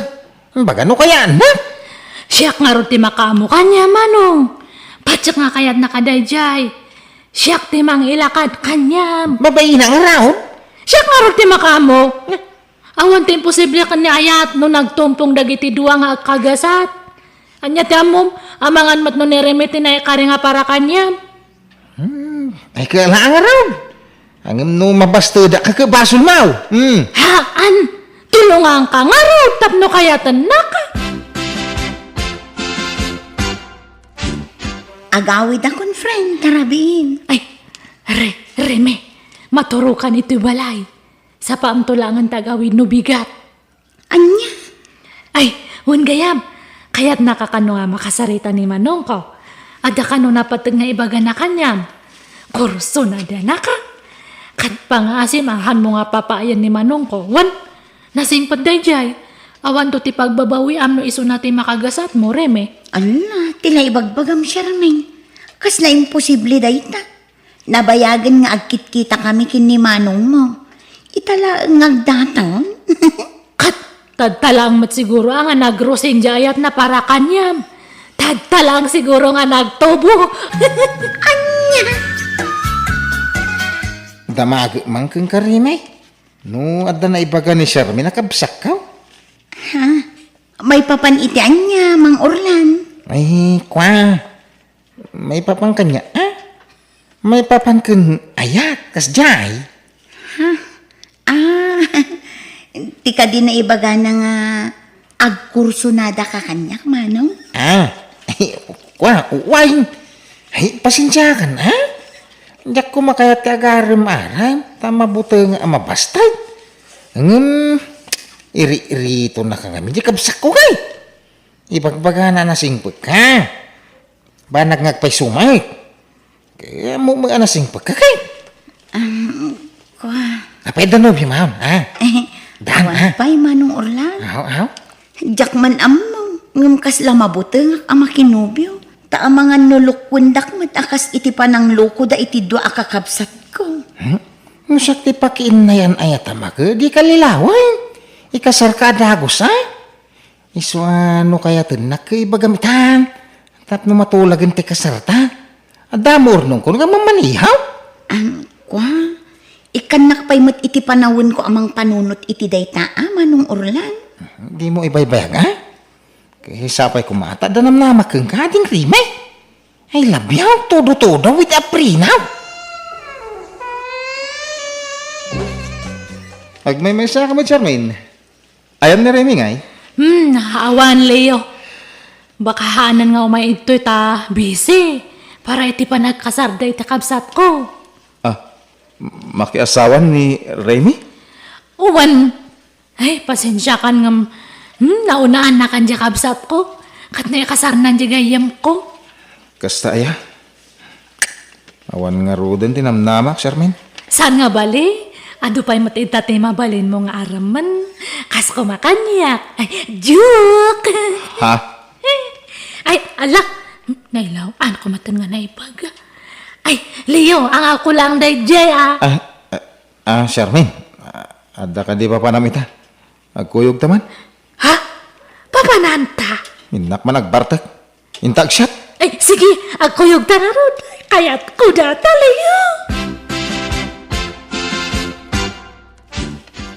Baga no kayatna. Siak ngarud ti makaammo kaniam, Manong. Patiek nga kayatna kadaydiay. Siak ti mangilakad kaniam. Babaina ngarud. Siak ngarud ti makaammo. Awan ti imposible ken ni ayat no nagtumpong dagiti dua nga agkagasat. Ania ti ammom, amangan met no ni Reme ti naikari nga para kaniam? Hmm, ay, kaya laang ngarud. Ngem no mabastedak, ket basolmo. Hmm. Haan, tulonganka ngarud tapno kayatennaka. Agawidakon, friend, ta rabiin. Ay, Re-, Reme, maturokan itoy balay. Sapaamto laengen ti agawid no bigat. Ania? Ay, wen gayam, kayatnaka kano nga makasarita ni Manongko? Adda kano napateg nga ibagana kaniam? Kursonadanaka? Ket pangaasim a hanmo nga papaayan ni Manongko, wen? Nasingpet daydiay. Awanto ti pagbabawiam no isuna ti makagasatmo, Reme. Ala, ti la ibagbagam, Charmaine. Kasla imposible dayta. Nabayagen nga agkitkitakami ken ni manongmo. Ita laeng nga agdaton. Ket, tadta laeng met siguro a nga nagrosing diay ayatna para kaniam. Tadta laeng siguro nga nagtubo. Ania? Damagek man kenka, Reme. No adda naibaga ni Charmaine a kabsatko? Ha? Maipapan iti ania, Mang Orlan? Ay, kua. Maipapan kaniak, a? Maipapan ken ayat, kasdiay? Ha? Ah, ti kadi naibagana nga agkursonadaka kaniak, Manong? Ah, kua, uwayen. Ay, pasensiakan, a? Diak koma kayat ti agarem-arem, ta mabuteng a mabastay. Ngem, iri-iritonaka ngamin, diay kabsatko kay. Ibagbagana a nasingpet ka. Banag nga agpayso met. Kaya mo, mo, a nasingpet ka kay. Um, kua. Apay da nobio, ma'am, ha? Eh, Dan, awan ha? Pay, Manong Orlan. Aw, aw. Diak man ammo, ngem kasla mabutengak a makinobio. Ta amangan no lukwendak met a kas iti pananglokoda iti dua a kakabsatko. Hmm? No siak ti pakiinnayan ayat a make, di ka lilawen. Ikasarka a dagus, a? Isu a no kayatennak, ibagam itan. Tapno matulagen ti kasarta. Adda mo urnongko nga mamanihaw? Ang, kua, ikkannak pay met iti panawenko a mangpanunot iti dayta a, Manong Orlan. Di mo ibaybayag, a? Kay sapay koma ta adda namnamak kenka, ading Reme. I love you, todo-todo with a prenup. Agmaymaysa ka met, Charmaine. Ayan ni Remy ngay? Hmm, awan, Leo. Baka haanan nga umay idtoy ta busy. Para iti panagkasarda iti kabsatko. Ah, makiasawan ni Remy? Uwan. Ay, pasensiakan ngem, hmm, naunaannakan diay kabsatko. Ket naikasarnan diay gayyemko. Kasta aya? Awan ngaruden ti namnamak, Charmaine. Saan nga bali? Adu pay met ita ti mabalinmo nga arammen. Kas kumakaniak. Ay, joke! Ha? Ay, ala! Nailaw-anko met nga naibaga. Ay, Leo, ang ako lang daydiay, ah. Ah, ah, ah, Charmaine, ah, adda kadi papanam ita? Agkuyog ta man? Ha? Papananta? Innak man agbartek. Inta agsiat. Ay, sige, agkuyog ta ngarud. Kayatko data, Leo.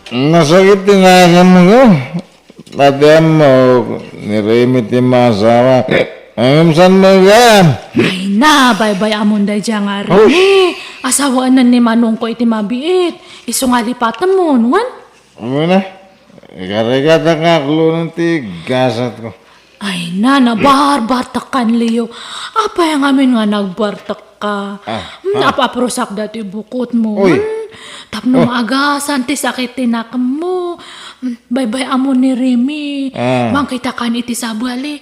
Nasakit ti naganmo. Pati ammo, ni Remy ti masawa. Ngem saan met gayam? Ay na, baybay-amon daydiay nga Rene. Asawaen ni manongko iti mabiit. Isu nga lipatemon, wen? Amo na. Ikarigata nga aklonen ti gasatko. Ay na, nabarbartekkan, Leo. Apay ngamin nga nagbartekka? Ah, hmm, ah. Apa-aprosak dati bukotmo. Uy. Hmm, tapno Oh. maagasan ti sakit ti nakemmo. Hmm, baybay-amon ni Rene. Ah. Mangkitakan iti sabali.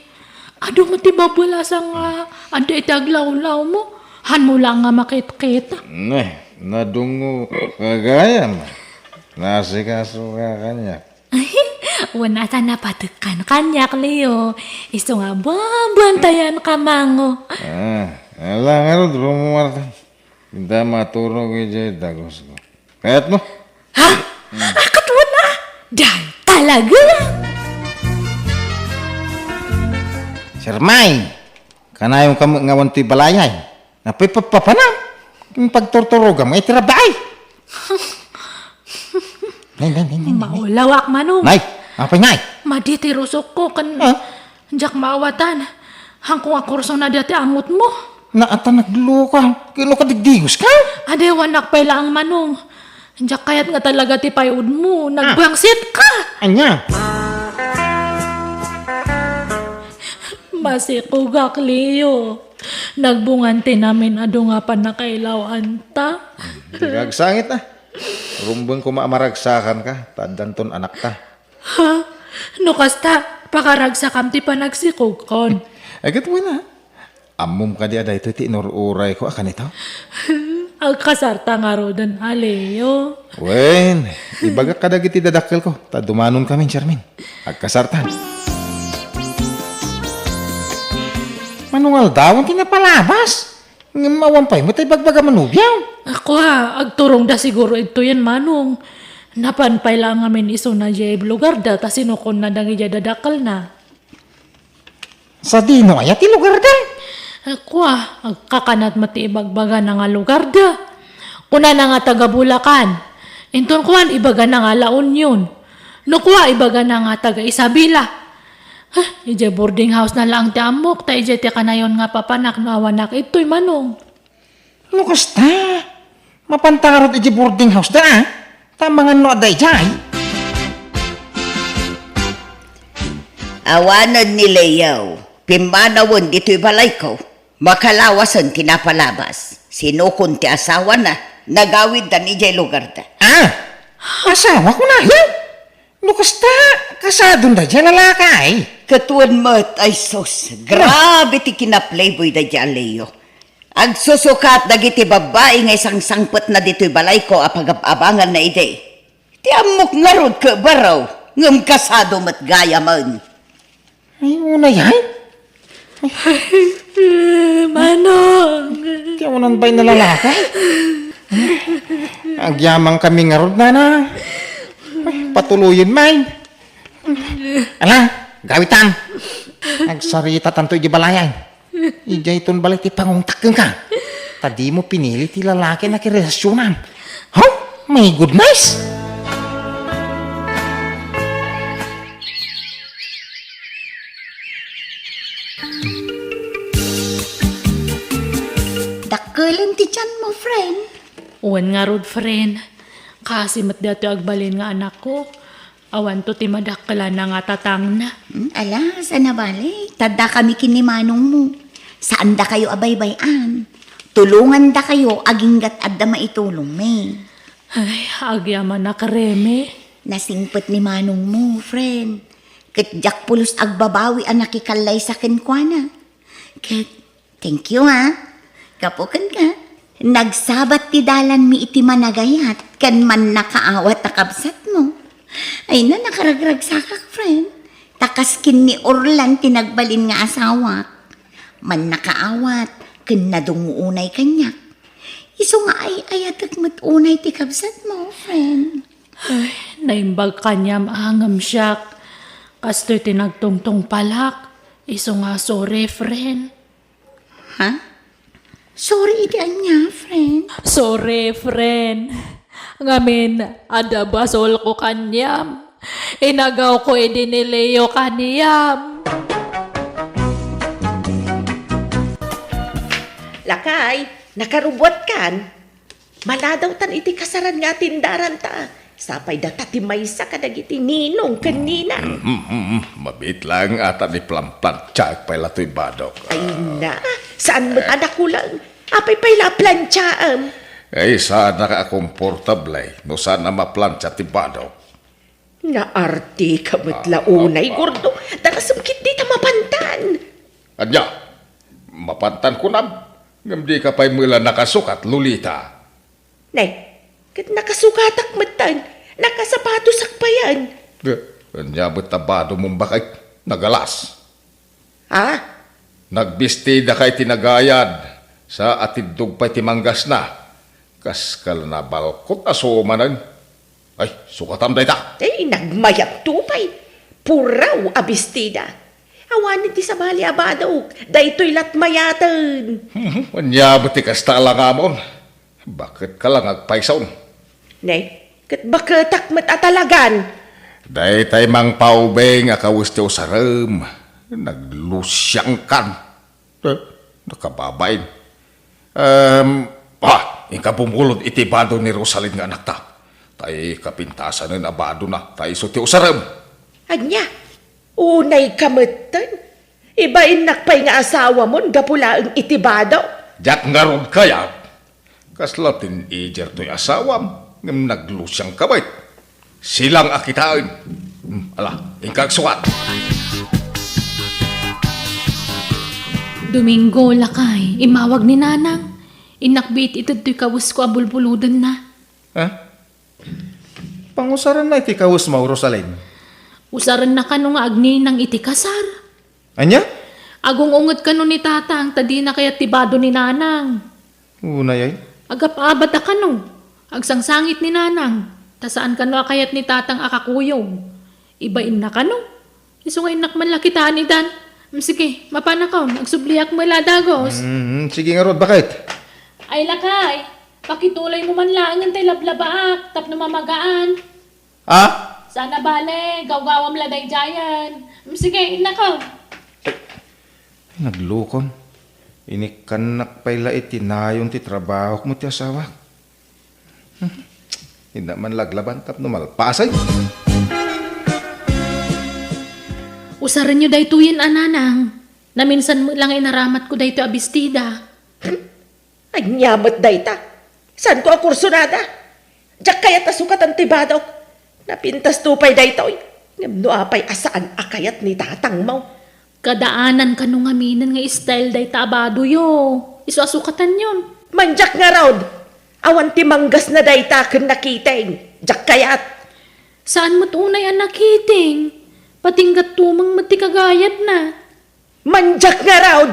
Adu met ti babelasa nga adda iti aglawlawmo. Hanmo la nga makitkita. Ne, nadungngo ka gayam. Naasikaso ka kaniak. Wen, ata napatekkan kaniak, Leo. Isu nga babantayanka, mango. Ah, ala ngarud, Romualdo. Inta maturog idiay dagusko. Kayatmo? Ha? Hmm. Akat wen a? Dai talaga? Sir May, kanayon ka met nga awan toy balayay. Napay papapanam. Ken pagturturogam nga iti rabbi ay. Nay, nay, nay, nay, nay, nay. Maulawak, manong. Nay, apay, nay? Madi ti rusokko ken Ah? Diak maawatan. Hanko nga kursona dati angotmo. Naata nagluka. Kano ka digdigos ka? Adi, awanak pay laeng, manong. Diak kayat nga talaga ti pay-odmo. Ah. Nagbangsit ka. Ania? Masikogak, Leo. Nagbungan ti namin adu nga pannakailawanta. Di ka agsangit, ah. Rumbeng koma a maragsakan ka, ta addanton anakta. Ha? No kasta, pakaragsakam ti panagsikogkon. Ay, ket wen a. Ammom kadi a daytoy ti inur-urayko a kanito? Agkasarta ngaruden a, Leo. Wen, ibagak kadagiti dadakkelko, ta dumanon kami, Charmin. Agkasarta. Manong aldawen ti napalabas. Ngem awan pay met ti ibagbaga manubiaw. Ako a, agturongda siguro idtoyen, manong. Napan pay la ngamin isuna diay lugarda ta sinukonna dagidiay dadakkelna. Sadino aya ti lugarda? Ako a, agkakanat met ti ibagbagana nga lugarda. Kunana nga taga Bulacan. Inton kuan, ibagana nga La Union. No kua, ibagana nga taga Isabela. Huh, idiay boarding house na laeng ti ammok, ta idiay ti kanayon nga papanak no awanak ittoy, manong. No kasta, mapanta ngarud idiay boarding house da, ah? Ta mangan no adda idiay. Awanen ni Leo, pimmanawen ditoy balayko. Makalawasen ti napalabas. Sinukon ti asawana, nagawiddan idiay lugarda. Ah! Asawa ko na, eh? No kasta, kasadon daydiay lalaki ay? Ket wen met, ay sus, grabe ti kinaplayboy daydiay a Leo. Agsusukat dagiti babbai nga isangsangpetna ditoy balayko a pagab-abanganna idi. Ti ammok ngarud ket baro, ngem kasado met gayamen. Ay, unay ay? Manong! Ti awanan bay na lalaki? Agyaman kami ngarud, nana. Ay, patuloyen, may. Ala, gawitan. Agsarita tanto iti balayan. Idiay ton balay ti pangungtak kenka. Ta dimo pinili ti lalaki a nakirelasyonan. Haw? My goodness! Dakkelen ti tianmo, friend. Wen ngarud, friend. Kaasi met daytoy agbalin nga anakko. Awanto ti madakkelana nga tatangna. Hmm, ala, saan a bale? Ta addakami ken ni manongmo. Saandakayo a baybay-an. Tulongandakayo aginggat adda maitulongmi. Ay, agyamanak, Rene. Nasingpet ni manongmo, friend. Ket diak pulos agbabawi a nakikallaysa kenkuana. Ket Thank you, ha. Gapu kenka, nagsabat ti dalanmi iti managayat ken mannakaawat a kabsatmo. Ay na, nakaragragsakak, friend. Ta kas ken ni Orlan ti nagbalin nga asawak. Mannakaawat ken nadungngo unay kaniak. Isu nga ay-ayatek met unay ti kabsatmo, friend. Ay, naimbag kaniam a ngem siak. Kastoy ti nagtungtungpalak. Isu nga sorry, friend. Ha? Sorry iti ania, friend? Sorry, friend. Ngamin, adda basolko kaniam. Inagawko idi ni Leo kaniam. Lakay, nakarubuatkan? Maladawtan iti kasaran nga atindaranta. Sapay data ti maysa kadagiti ninong ken nina. Mabiit laeng ata ni planplantiaek pay la toy badok. Ay na, saan met a nakulang? Apay pay la a plantiaem? Ay, saan a komportable no saan a maplantia ti badok. Naartika met la unay, Gordo. Darasem ketdi ta mapantan. Ania? Mapantan kunam? Ngem dika pay met la nakasukat, Lolita. Nay, ket nakasukatak metten. Nakasapatosak payen. Eh, ania met a badomon, baket? Nagalas. Ha? Nagbistidaka iti nagayad, sa atiddog pay ti manggasna. Kas ka la nabalkot a sumanen. Ay, sukatam dayta. Ay, nagmayatto pay. Puraw a bestida. Awanen ti sabali a badok. Daytoy lat mayaten. Ania met ti kasta a langamon? Baket ka la nga agpayson. Ne, ket baketak met a talagan. Daytay mangpaubing a kawes ti usarem. Naglusiangkan. Eh, nakababain. Em, ah, inka bumulod iti bado ni Rosalin nga anakta. Tay kapintasanen a badona, ta isu ti usarem. Ania? Unay ka metten? Ibainnak pay nga asawamon gapu laeng iti bado? Diak ngarud kayat. Kasla teenager toy asawam, ngem naglusiang ka met. Silang a kitaen. Hmm, ala, inka agsukat. Domingo, lakay, immawag ni Nanang. Innak biit ited toy kawesko a bulbulodenna. Ha? Pangusarenna iti kawesmo, Rosalin? Usarenna kano nga agninang iti kasar. Ania? Agung-unget kano ni Tatang ta dina kayat ti bado ni Nanang. Unay ay? Agap-abada kano. Agsangsangit ni Nanang ta saan kano a kayat ni Tatang a kakuyog. Ibainna kano. Isu nga innak man la kitaen idan. Mm, sige, mapanakon. Agsubliak met la a dagus. Mm, sige ngarud, baket. Ay, lakay, pakituloymo man laengen tay lablabaak tapno mamagaan. Ha? Saan a bale, gawgawam la daydiayen. Mm, sige, innakon. Ay, naglukon. Inikkannak pay la iti nayon ti trabahok met ti asawak. Hmm. Innak man laglaban tapno malpasay. Usarenyo daytoyen a, Nanang. Naminsan met la nga inaramatko daytoy a bestida. Ania met dayta? Saanko a kursunada? Diak kayat a sukatan ti badok. Napintasto pay daytoy. Ngem no apay a saan a kayat ni tatangmo? Kadaanan kano ngaminen nga style dayta a badoyo. Isu a sukatanyon. Mandiak ngarud! Awan ti manggasna dayta ken nakiting. Diak kayat. Saan met unay a nakiting? Patinggat tumeng met ti kagayatna. Mandiak ngarud!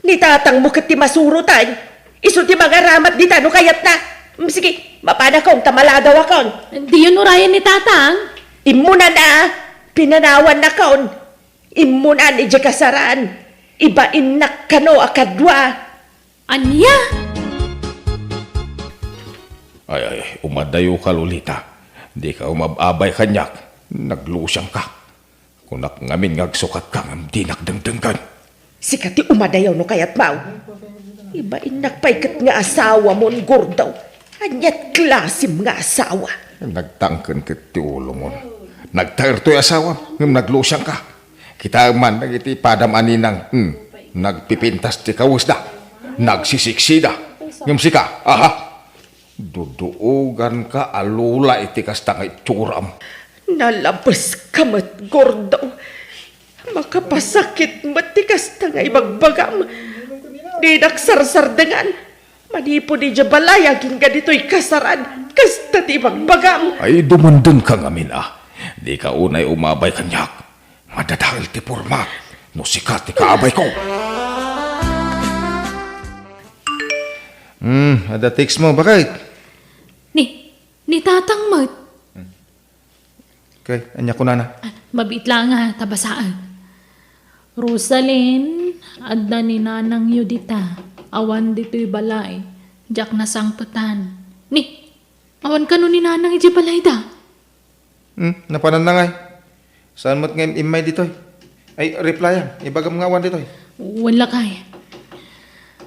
Ni tatangmo ket ti masurotan. Isu ti mangaramat dita no kayatna. Mm, sige, mapanakon ta maladawakon. Diyon urayen ni tatang? Immunan a, pinanawannakon. Immunan idiay kasaran. Ibainnak kano a kadua. Ania? Ay, ay, umadayoka, Lolita. Dika umab-abay kaniak. Naglusiangka. Kunak ngamin nga agsukatka ngem dinak dengdenggen. Sika ti umadayaw no kayatmo. Ibainnak pay ket nga asawamon, Gordo. Aniat klasem nga asawa? Nagtangken ket ti ulomon. Nagtaer toy asawam ngem naglusiangka. Kitaem man dagiti padam a ninang, hmm, nagpipintas ti kawesda. Nagsisiksida. Ngem sika, aha? Duduoganka a lula iti kasta nga itsuram. Nalabeska met, Gordo. Makapasakit met ti kasta nga ibagbagam. Dinak sarsardengan. Manipud idiay balay agingga ditoy kasaran, kasta ti ibagbagam. Ay, dumundengka ngamin a. Dika unay umabay kaniak. Madadael ti pormak no sika ti kaabayko. Hmm, adda text mo, baket? Ni, ni tatang met. Okay, ania kunana? Ah, mabiit la nga ta basaen. Rosalyn, adda ni nanangyo dita. Awan ditoy balay. Diak nasangpetan. Ni, awan kano ni nanang idiay balayda? Hmm, napananna ngay. Saan met nga im-, immay ditoy? Ay, reply-am. Ibagam nga awan ditoy. Wen lakay.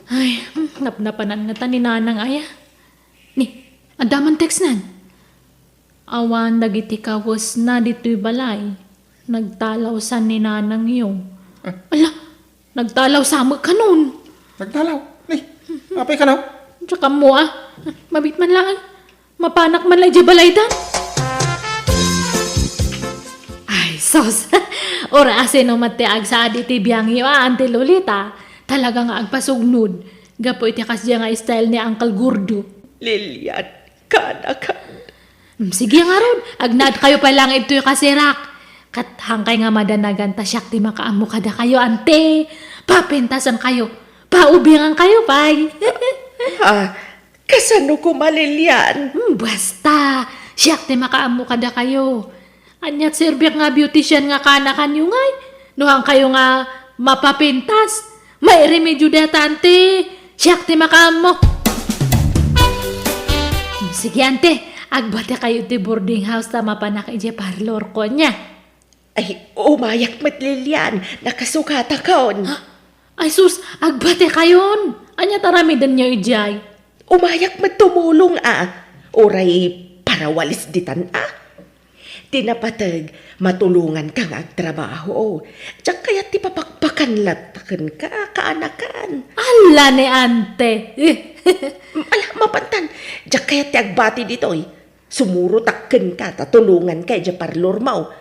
Ay, hmm, napnapanan ngata ni Nanang aya. Ni, adda man textnan. Awan dagiti kawesna ditoy balay. Nagtalawsan ni Nanangyo. Eh? Ala, nagtalawsa met kanon. Nagtalaw? Ni, apay kano? Diak ammo, ah. Mabit man laeng. Mapanak man la idiay balaydan. Ay, sus! Uray asino met ti agsaad iti biangyo a, Auntie Lolita? Talaga nga agpasugnod. Gapu iti kasdiay nga style ni Uncle Gordo. Lilian, kaanakan. Mm, sige ngarud, agnaedkayo pay laeng ditoy kasirak. Ket haankay nga madanagan ta siak ti makaammo kadakayo, Auntie. Papintasankayo. Paubingankayo pay. Ah, kasano koma, Lilian? Hmm, basta, siak ti makaammo kadakayo. Aniat serbiak nga beautician nga kaanakanyo ngay? No haankay nga mapapintas, mairemedio dayta, Auntie. Siak ti makaammo. Hmm, sige, Auntie, agbatekayo ti boarding house ta mapanak idiay parlorko, ania? Ay, umayak met, Lilian. Nakasukatakon. Ha? Ay sus, agbatekayon. Aniat aramidenyo idiay? Umayak met tumulong a. Uray parawalis ditan a. Ti napateg, matulonganka nga agtrabaho. Diak kayat ti papakpakan latta kenka, kaanakan. Ala ni Auntie. Ala, mapantan. Diak kayat ti agbati ditoy. Sumurotak kenka ta tulonganka idiay parlormo.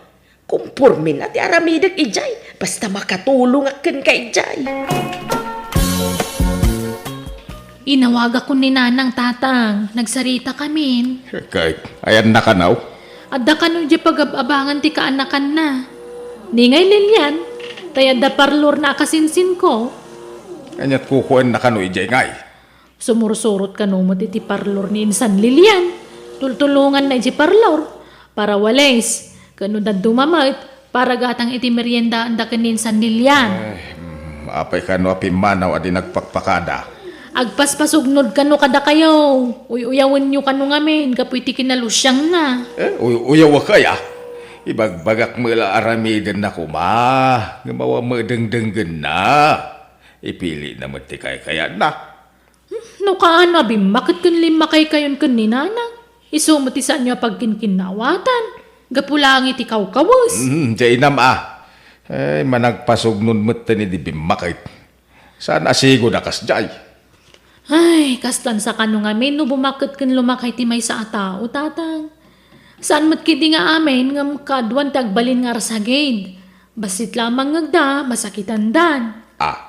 Komporme na ti aramidek idiay, basta makatulongak kenka idiay. Inawagakon ni Nanang, Tatang. Nagsaritakamin. Ket, ayanna kano? Adda kano idiay pagab-abangan ti kaanakanna. Ni ngay Lilian, tay adda parlorna a kasinsinko. Aniat kukuenna kano idiay ngay? Sumursurot kano met iti parlor ni Insan Lilian. Tultulonganna iti parlor, parawalis, ken no dadduma met, para gatang iti meriendaanda ken ni Insan Lilian. Ay, mm, apay kano a pimmanaw a di nagpakpakada? Agpaspasugnod kano kadakayo. Uy-uyawenyo kano ngamin gapu iti kinalusiangna. Eh, uy-uyawak aya? Ibagbagak met la aramidenna koma, ngem awan met dengdenggenna. Ipilina met ti kaykayatna. Hmm, no kaano a bimmaket ken limmakaykayon ken ni Nanang, isu met ti saanyo a pagkinkinnawatan, gapu laeng iti kawkawes. Hmm, diay inam a. Ay, managpasugnod metten idi bimmaket. Saan a sigud a kasdiay. Ay, kastan sa kano ngamin no bumakket ken lumakay ti maysa a tao, Tatang. Saan met ketdi nga amin ngem kaaduan ti agbalin nga arsagid. Bassit la a mangngegda, masakitandan. Ah,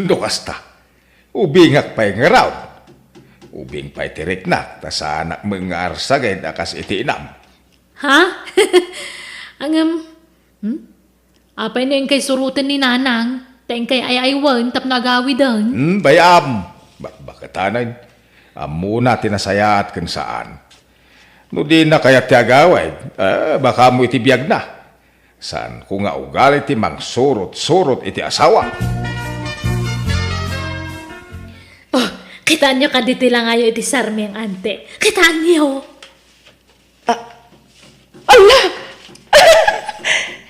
no kasta, ubingak pay ngarud. Ubing pay ti riknak, ta saanak met nga arsagid a kas iti inam. Ha? Ngem, hmm? Apay no inkay suroten ni Nanang, ta inkay ay-aywen tapno agawiden? Hmm, bay-am. Bakbaketanen. Ammona ti nasayaat ken saan. No dina kayat ti agawid, eh, baka ammo iti biagna. Saanko nga ugali ti mangsurot-surot iti asawa. Oh, kitaenyo kadi ti langayo iti sarmiang, Ante? Kitaenyo? Ah, ala!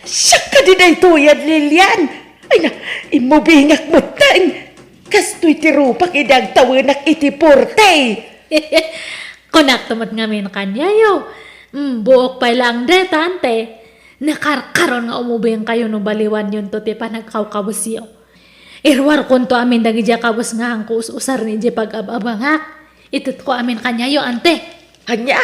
Siak kadi daytoyen, Lilian? Ay na, immubingak metten. Kastoy ti rupak idi agtawenak iti porte. Kunakto met ngamin kaniayo. Mm, buok pay laeng dayta, Ante. Nakarkaron nga umubingkayo no baliwanyonto ti panagkawkawesyo. Iruarkonto amin dagidiay a kawes nga haanko us-usaren idiay pag-ab-abangak. Itetko amin kaniayo, Ante. Ania?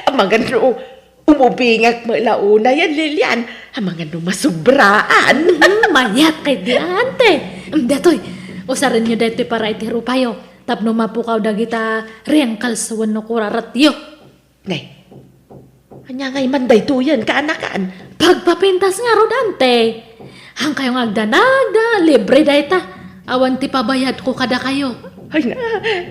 Amangan no umubingak met la unayen, Lilian. Amangan no masubraan. Mm, mayat ketdi, Ante. Mm, daytoy, usarenyo daytoy para iti rupayo. Tapno mapukaw dagita wrinkles wenno kuraratyo. Nay, ania ngay man daytoyen, kaanakan? Pagpapintas ngarud, Ante. Haankayo nga agdanag, libre dayta. Awan ti pabayadko kadakayo. Ay na,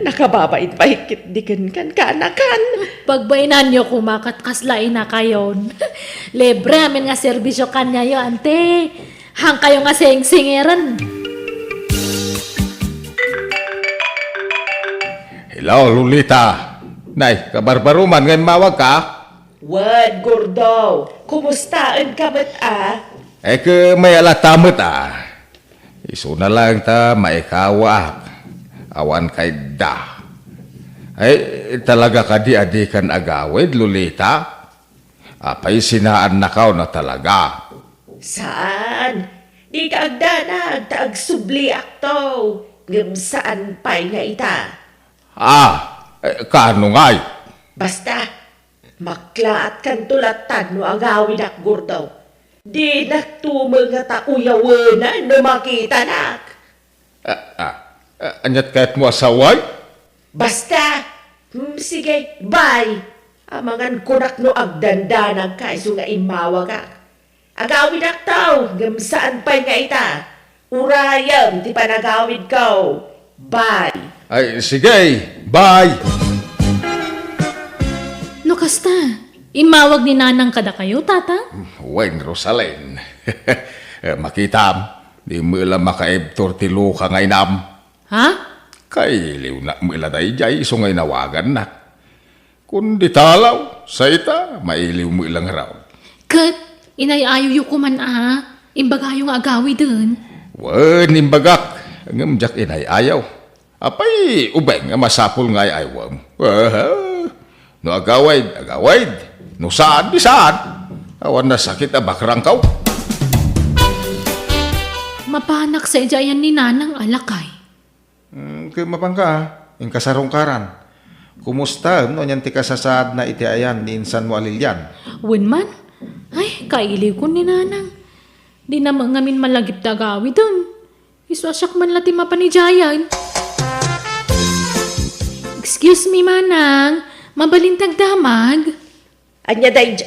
nakababain pay ketdi kenkan, kaanakan. Pagbainanyo koma ket kasla inakayon. Libre amin nga serbisyo kaniayo, Ante. Haankayo nga singsingiren. Hello, Lolita. Nay, kabarbaroman nga immawagka? Wen, Gordo. Kumustaenka met a? Ay, ket mayat latta met a. Isuna laeng ta maikawaak. Awan kaidda. Ay, talaga kadi a dikan agawid, Lolita? Apay, sinaannakaw na talaga? Saan. Dika agdanag ta agsubliakto. Ngem saan pay nga ita. Ah, eh, kaano ngay? Basta, maklaatkanto lattan no agawidak, Gordo. Dinakto met nga ta uyawenan no makitanak. Ah, ah, ah, aniat kayatmo a saway? Basta! Hmm, sige, bye! Amangan kunak no agdandanagka isu nga immawagak. Agawidakto, ngem saan pay nga ita. Urayem ti panagawidko. Bye! Ay, sige, bye! No kasta, immawag ni Nanang kadakayo, Tata? Wen, Rosalen. Eh, makitam, di met la makaibtur ti luka nga inam. Ha? Kailiwnak met la daydiay isu nga inawagannak. Kundi talaw, sayta, mailiw met la ngarud. Ket, inay-ayoyo koman a, imbagayo nga agawiden. Wen, imbagak, ngem diak inay-ayaw. Apay, ubing nga masapul nga ay-aywem. Aha. No agawid, agawid. No saan, di saan. Awan nasakit a bakrangkaw. Mapanak sa iti ayan ni Nanang a lakay. Hmm, ket mapanka, inka sarungkaran. Kumustaem no anian ti kasasaadna iti ayan ni insanmo a Lilian? Wen man. Ay, kailiwkon ni Nanang. Dina met ngamin malagip ti agawiden. Isu a siak man la ti mapan idiayen. Excuse me, Manang. Mabalin ti agdamag? Ania daydi-,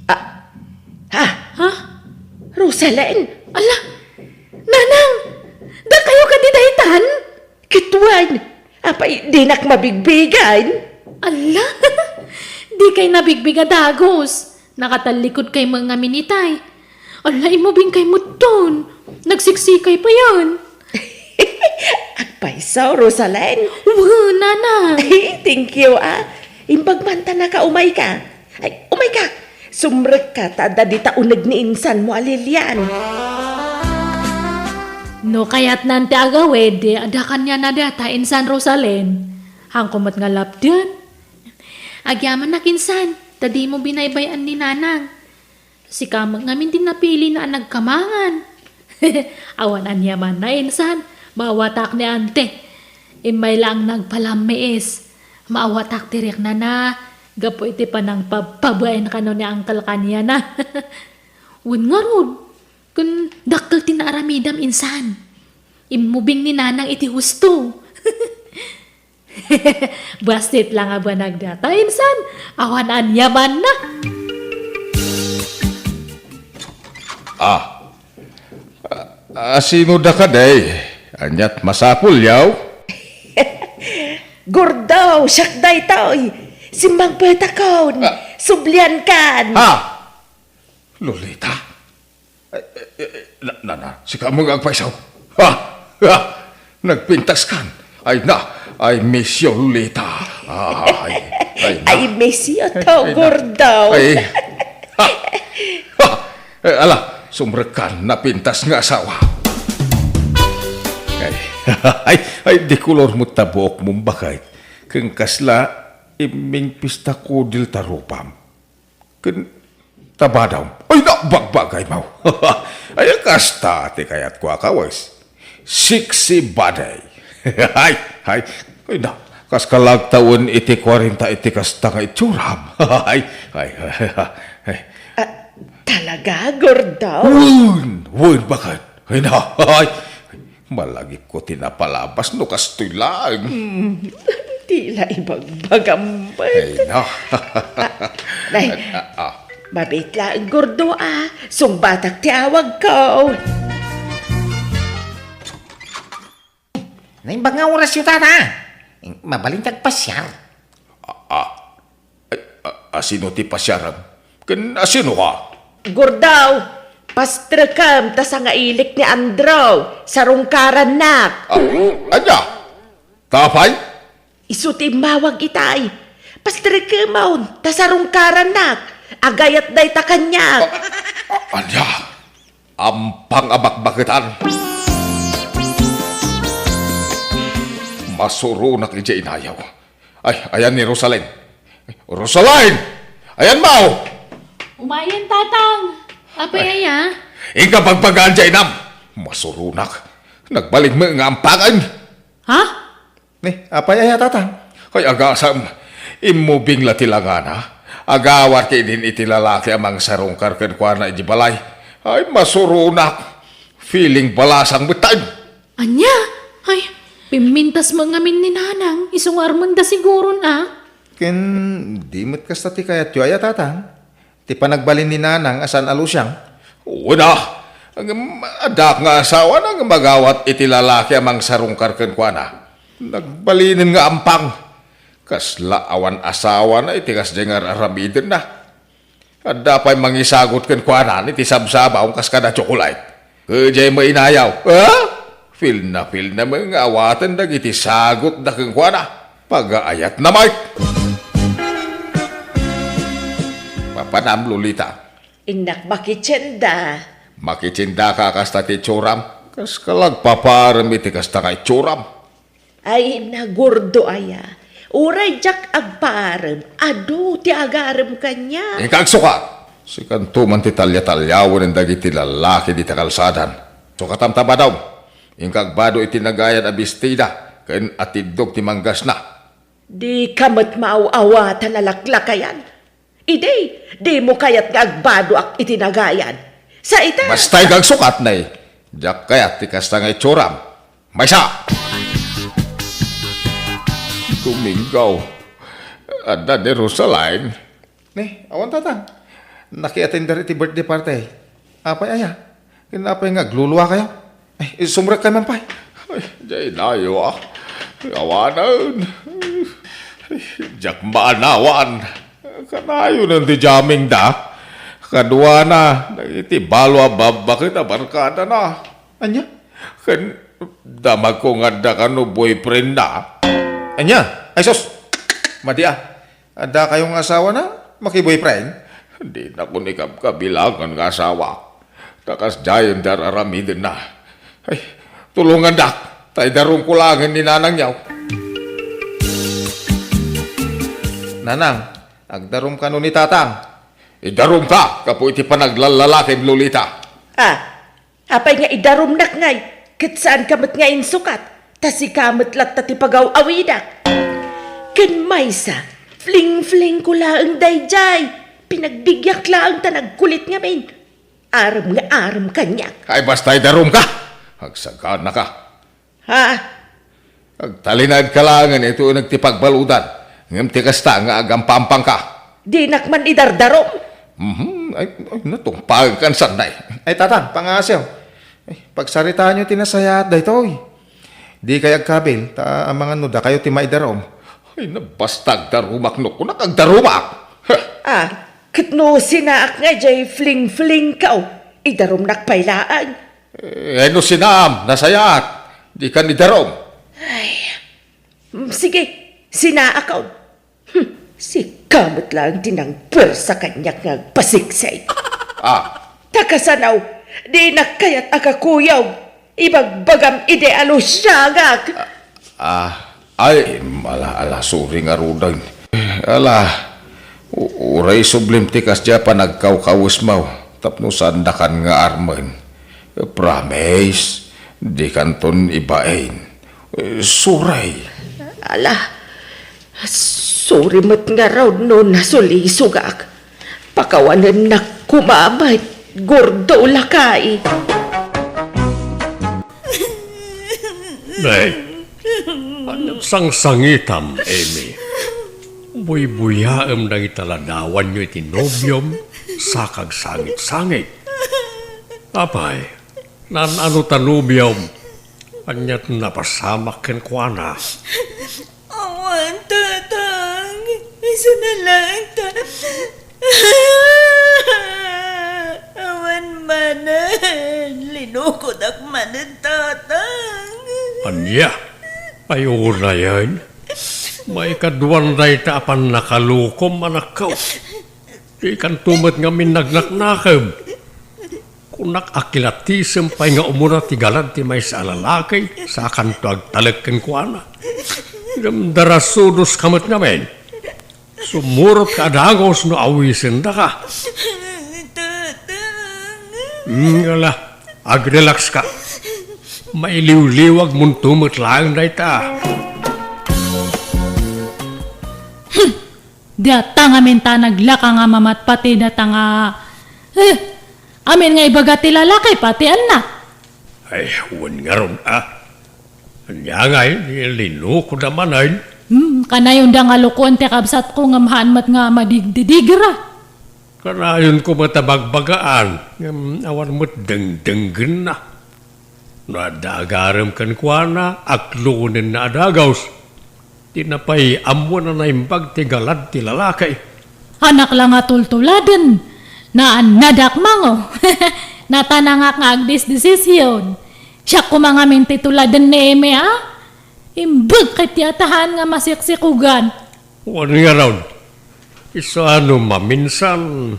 ah, ha? Ha? Rosalen? Ala! Nanang! Dakayo kadi daytan? Ket wen, apay dinak mabigbigan? Ala! Dikay nabigbig a dagus. Nakatallikudkay met ngamin itay. Ala, immubingkay metton. Nagsiksikay payen. Agpayso, Rosalen. Wen, Nanang. Thank you, ah. Imbag man ta nakaumayka. Ay, umayka. Sumrekka ta adda dita uneg ni insanmo a Lilian. No kayatnan ti agawid, adda kaniana data insan Rosalen. Haanko met nga lapden. Agyamanak insan, ta dimo binaybay-an ni Nanang. Sika met ngamin ti napilina a nagkamangan. Awan aniamanna insan, maawatak ni Ante. Immay laeng nagpalammiis. Maawatak ti riknana, gapu iti panangpabpabain kano ni Uncle kaniana. Wen ngarud, ken dakkel ti naaramidam insan. Immubing ni Nanang iti husto. Bassit la nga banag data, insan. Awan aniamanna. Ah. Ah, sino da kadi? Aniat masapul, yaw? Gordo, siak daytoy. Simmangpetakon. Ah. Subliankan. Ha? Lolita? Eh, eh, eh, na, na, na, sika met nga agpayso. Ha? Ha? Nagpintaskan. Ay na, I miss you, Lolita. Ay, ay na. I miss you too, ay na. Gordo. Ay. Ha? Ha? Eh, ala, sumrekkan, napintas nga asawa. Ay, ay, ay, di kolor mo ta buok mo, baket. Ken kasla, imming pista kudil ta rupam. Ken tabadam. Ay, na, bagbagay mo. Ay, kasta ti kayatko a kawes. Sexy body. Ay, ay, ay, na, kas kalagtawen iti kuarenta iti kasta nga itsuram. Ay, ay, ay, ay. Ah, talaga, Gordo? Wen, wen, baket? Ay, na, ay. Malagipko ti napalabas no kastoy laeng. Hmm, ti la ibagbagam met. Ay, na. Ah, nay, ah, ah. Mabiit laeng, Gordo, a. Sungbatak ti awagko. Naimbag nga orasyo, Tata. Mabalin ti agpasiar. Ah, ah. Ay, a-, asino ti pasiaram? Ken asino ka? Gordo, pastrekem ta sangailik ni Andrew, sarungkarannak. Ah, ania? Apay? Isu ti immawag itay. Pastrekemon ta sarungkarannak. Agayat dayta kaniak. Ah, ah, ania? Ampang a bakbaketan. Masuronak idiay inayaw. Ay, ayan ni Rosaline. Rosaline! Ayanmo! Umayen, Tatang. Apay aya? Inka bagbagaan diay inam. Masuronak. Nagbalinmo nga ampangen. Ha? Ni, apay aya, Tatang? Ay, agasam. Immubing la ti langana. Agawat ketdin iti lalaki a mangsarungkar kenkuana idiay balay. Ay, masuronak. Feeling balasang metten. Ania? Ay, pimmintas met ngamin ni Nanang, isu nga armenda siguron a. Ken di met kasta ti kayatyo aya, Tatang? Ti panagbalin ni Nanang a saan a lusiang? Wen a, ngem addaak nga asawana nga agawat iti lalaki a mangsarungkar kenkuana. Nagbalinen nga ampang. Kasla awan asawana iti kasdiay nga ar-aramidenna. Adda pay mangisagut kenkuana iti sabsabawna kas kada tsokolate. Idiay met inayaw, ha? Feel na feel na met nga awaten dagiti sagutda kenkuana. Pagaayatna met. Papanam, Lolita. Innak makitienda. Makitiendaka a kasta ti itsuram. Kaska la agpapaarem iti kasta nga itsuram. Ay, nagurdo aya. Uray diak agpaarem, adu ti agarem kaniak. Inka agsukat! Sikanto man ti talia-taliawen dagiti lallaki dita kalsadan. Sukatam ta badom. Inka agbado iti nagayan a bestida ken atiddog ti manggasna. Dika met maaw-awatan a laklakayan. Idi, dimo kayat nga agbadoak iti nagayan. Sa ita. Basta inka agsukat, nay. Diak kayat ti kasta nga itsuram. Maysa! Domingo, adda ni Rosaline. Ni, awan, Tatang. Nakiatender iti birthday party. Apay aya? Ken apay nga agluluakayo? Ay, sumrekkayo man pay. Ay, diay inayo, ah. Awanen. Ay, diak maanawan. Kanayonen ti jammingda. Kaduana, dagiti balo a babbaket a barkadana. Ania? Ken damagko nga adda kano boyfriendna. Ania? Ay, sus! Madi a. Adda kayo nga asawana? Makiboyfriend? Dinakon ikabkabilangan nga asawa. Ta kasdiayen ti ar-aramidenna. Ay, tulongandak, ta idarumko laengen ni Nanangyo. Nanang, agdarum kano ni Tatang? Idarumka, gapu iti panaglallalakim, Lolita. Ah, apay nga idarumnak ngay, ket saanka met nga insukat, ta sika met latta ti pagaw-awidak. Ken maysa, fling-flingko laeng daydiay. Pinagbibiag laeng ta nagkulit ngamin. Arem nga arem kaniak. Ay, basta idarumka. Agsaganaka. Ha? Agtalinaedka laengen iti uneg ti pagbaludan, ngem ti kasta nga agampampangka. Dinak man idardarum. Mhm. Ay, ay, natungpaenkan, sannay. Ay, Tatang, pangngaasim. Ay, pagsaritaanyo ti nasayaat daytoy. Dikay agkabil, ta amangan no dakayo ti maidarum. Ay, nabasta agdarumak no kunak agdarumak. Heh. Ah, ket no sinaak nga idiay fling-flingko, idarumnak pay laeng. Eh, no sinaam, nasayaat, dikan idarum. Ay, mm, sige, sinaakon. Hmm, sika met laeng ti nangpuersa kaniak nga agpasiksik. Ah. Ta kasano, dinak kayat a kakuyog, ibagbagam idi a lusiangak. Ah, ay, ala, ala, sorry ngaruden. Ala, u-, uray sublim ti kasdiay a panagkawkawesmo tapno saandakan nga armen. Promise, dikanton ibain. Eh, sorry. Ala, sorry met ngarud no nasulisogak. Pakawanennak koma met, Gordo, lakay. Nay, ania ti sangsangitam, Amy? Buybuyaem dagiti ladawanyo iti nobiom, sa kagsangit-sangit. Apay, naan-ano ta nobiom? Ania ti napasamak kenkuana? Awan, Tatang. Isuna laeng ta. Awan manen. Linukodak manen, Tatang. Ania? Ay, unayen. Maikaduan dayta a pannakalukom, anakko. Dikanto met ngamin nagnaknakeb. Kunak a kilatisem pay nga umuna ti galad ti maysa a lalaki, sakanto agtalek kenkuana. Ngem darasudoska met ngamin. Sumurotka a dagus no awisendaka. Tatang. Mm, ala, agrelaxka. Mailiwliwagmonto met laeng dayta. Data ngamin ta naglaka nga mamatpati data nga, eh, amin nga ibaga ti lalaki pati annak. Ay, wen ngarud, a. Ania ngay, linukoda manen? Hmm, kanayonda nga lukoen ti kabsatko ngem haan met nga madigdidigra. Kanayonko met a bagbagaan, ngem awan met dengdenggenna. No adda agarem kenkuana, akluonenna a dagus. Dina pay ammoen a naimbag ti galad ti lalaki. Annak la nga tultuladen, naannadak mango. Natanangak nga agdisdesision. Siak koma ngamin ti tuladen ni Eme, a? Imbag ket ti atahan nga masiksikogan. Wen ngarud, isu a no maminsan,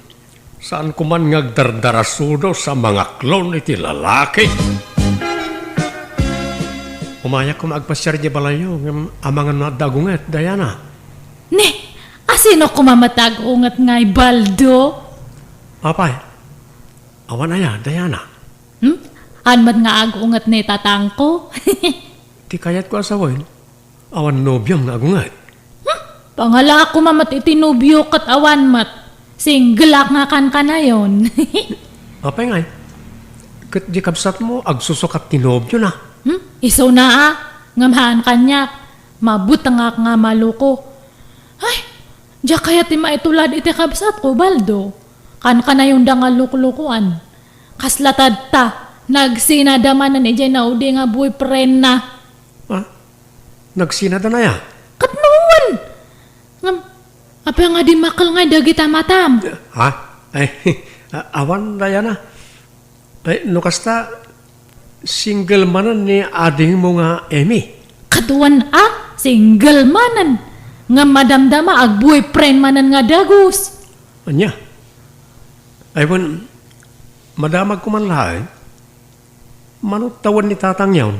saan koman nga agdardarasudos a mangaklon iti lalaki. Umayak koma agpasiar idiay balayyo, ngem amangan no adda agunget, Diana. Ne, asino koma met agunget ngay, Baldo? Apay, awan aya, Diana? Hmm? Haan met nga agunget ni tatangko? Ti kayatko a sawen, awan nobiom nga agunget. Hmm? Pangalaak koma met iti nobio ket awan met. Single ak nga kankanayon. Apay ngay? Ket di kabsatmo, agsusukat ti nobiona. Hmm? Isuna a, ngem haan kaniak, mabutengak nga maluko. Ay, diak kayat ti maitulad iti kabsatko, Baldo. Kankanayonda nga luklukoan. Kasla tatta, nagsinada manen idiay naudi nga boyfriendna. Ah, nagsinada na ya? Ket no wen! Ngem, apay nga dimmakkel ngay dagita matam? Ha? Ay, a-, awan, Diana. Ay, no kasta, single manen ni adingmo nga Emi? Ket wen a, single manen. Ngem madamdama, agboyfriend manen nga dagus. Ania? Ay, wen, madamagko man laeng. Mano tawen ni tatangyon?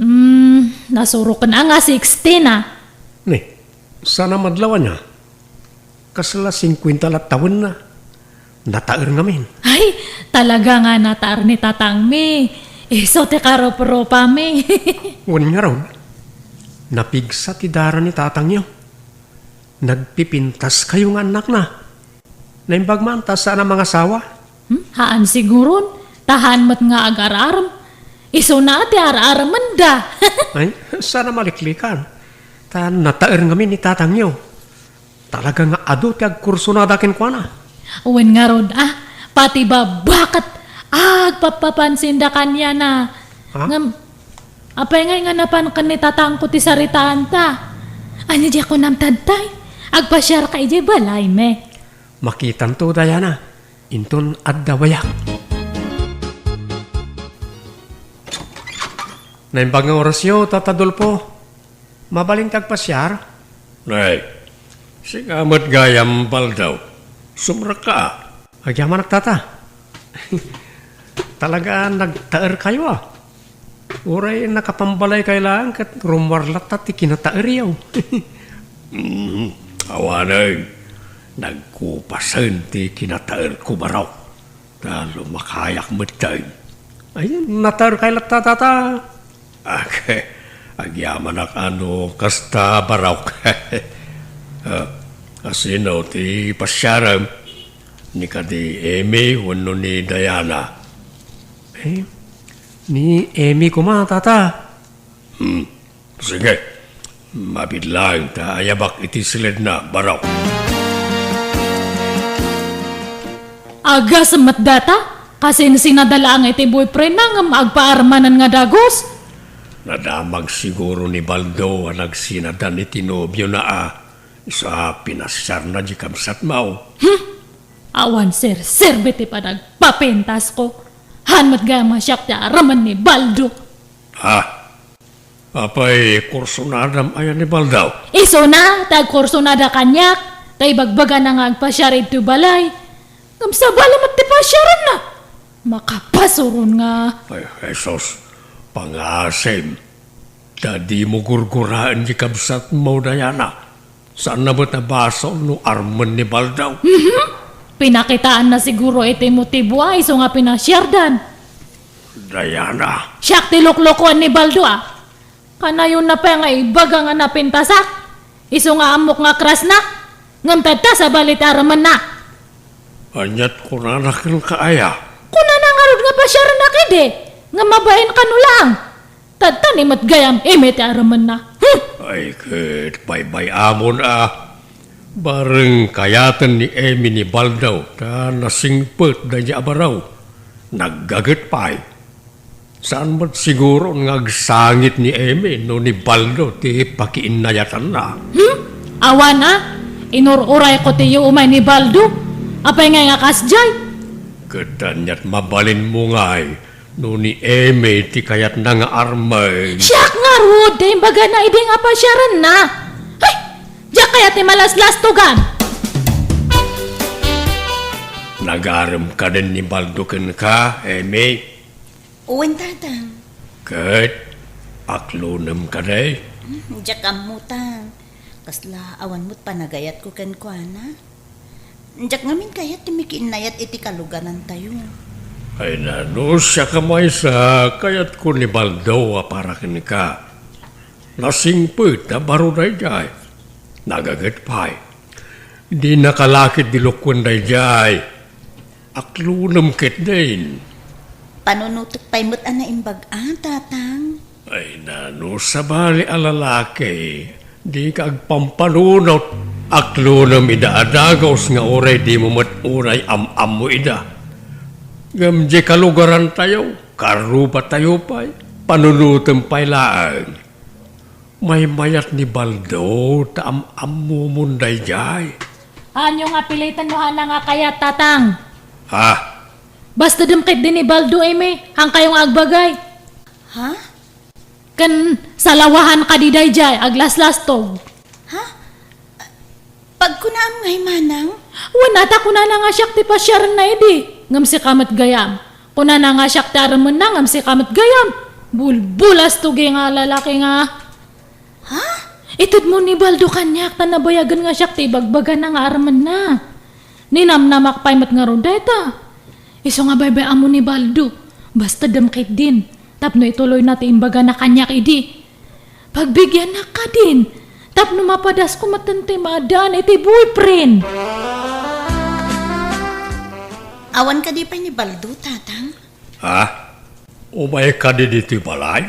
Hmm, nasuroken a nga sixteen a. Ni, saan a madlaw ania? Kasla singkuenta la tawenna. Nataer ngamin. Ay, talaga nga nataer ni tatangmi. Isu ti karuprupami. Wen ngarud, napigsa ti dara ni tatangyo. Nagpipintaskayo nga annakna. Naimbag man ta saan a mangasawa? Hmm? Haan siguron, ta haan met nga agar-arem. Isuna ti ar-aremenda. Ay, saan a maliklikan. Ta nataer ngamin ni tatangyo. Talaga nga adu ti agkursunada kenkuana. Wen ngarud, a, pati babba ket agpappapansinda kaniana. Ha? Ngem, apay ngay nga napan ken ni tatangko ti saritaanta? Ania diak kunam tattay? Agpasiarka idiay balaymi. Makitanto, Diana. Inton adda bayak. Naimbag nga orasyo, Tata Dolfo. Mabalin ti agpasiar? Nay, sika met gayam, Baldo. Sumrekka. Agyamanak, Tata. Talaga nagtaerkayo, a. Uray nakapammalaykay laeng ket rummuar latta ti kinataeryo. Mm, awanen, nagkupasen ti kinataerko, Barok. Ta lumakayak metten. Ay, nataerkay latta, Tata. Ag-, agyamanak a no kasta, Barok. Ah, asino ti pasiarem? Ni kadi Emi wenno ni Diana? Eh, ni Emi koma, Tata. Hmm. Sige. Mabiit laeng ta ayabak iti siledna, Barok. Agasem met data? Kasinsinada laeng iti boyfriendna ngem agpaarmanen nga dagus? Nadamag siguro ni Baldo a nagsinadan iti nobiona a. Isu a pinasiarna di kabsatmo. Hmm? Awan serserbi ti panagpapintasko. Haan met gayam a siak ti aramid ni Baldo. Ha? Apay, kursunadam aya ni Baldo? Isuna ti agkursunada kaniak, ta ibagbagana nga agpasiar idto balay. Ngem sabali met ti pasiaranna. Makapasuron nga. Ay, Jesus, pangasim. Ta dimo gurguraen ti kabsatmo, Diana. Saanna met a basol no armen ni Baldo. Mhm. Pinakitaanna siguro iti motibo a isu nga pinasiardan. Diana. Siak ti luklukoen ni Baldo a. Kanayonna pay nga ibaga nga napintasak. Isu nga ammok nga krasnak. Ngem tatta sabali ti armenna. Aniat kunana kenka aya? Kunana ngarud nga pasiarennak idi, ngem mabain kano laeng. Tatta ni met gayam imi ti armenna. Hmm! Ay, ket baybay-amon a. Bareng kayaten ni Emi ni Baldo ta nasingpet daydi a baro. Naggaget pay. Saan met siguro nga agsangit ni Emi no ni Baldo ti pakiinnayatanna. Hmm? Awan a? Inur-urayko ti umay ni Baldo. Apay ngay nga kasdiay? Ket aniat mabalinmo ngay no ni Emi ti kayatna nga armen? Siak ngarud ti imbagana idi nga pasiarenna. Ay! Diak kayat ti malaslastogan. Nagarem kadin ni Baldo kenka, Emi? Wen, Tatang. Ket aklonem kadi? Hmm, diak ammo, Tang. Kasla awan met panagayatko kenkuana. Diak ngamin kayat ti makiinnayat iti kalugarantayo. Ay, nano, siak a maysa, kayatko ni Baldo a para kenka. Nasingpet a baro daydiay. Nagaget pay. Dinaka la ketdi lukuen daydiay. Aklonem ketdin. Panunotek pay met a naimbag a, Tatang. Ay, nano, sabali a lalaki, dika agpampanunot. Aklonem ida a dagus nga uray dimo met unay am-ammo ida. Ngem diay kalugarantayo, karrubatayo pay, panunotem pay laeng. Maymayat ni Baldo ta am-ammomon daydiay. Haanyo nga piliten no haanna nga kayat, Tatang. Ha? Basta dem ketdi ni Baldo, Emi. Haankayo nga agbagay. Ha? Ken salawahan kadi daydiay, aglaslastog. Ha? Pagkunaam ngay, Manang? Wen, ta kunana nga siak ti pasiarenna idi. Ngem sika met gayam. Kunana nga siak ti armenna, ngem sika met gayam. Bulbulas tugi nga lalaki nga. Ha? Itedmo ni Baldo kaniak ta nabayagen nga siak ti ibagbagana nga armenna. Ninamnamak pay met ngarud dayta. Isu nga baybay-ammo ni Baldo. Basta dem ketdin. Tapno ituloyna ti imbagana kaniak idi. Pagbigiannak kadin, tapno mapadasko metten ti maaddaan iti boyfriend. Awan kadi pay ni Baldo, Tatang? Ha? Umay kadi ditoy balay?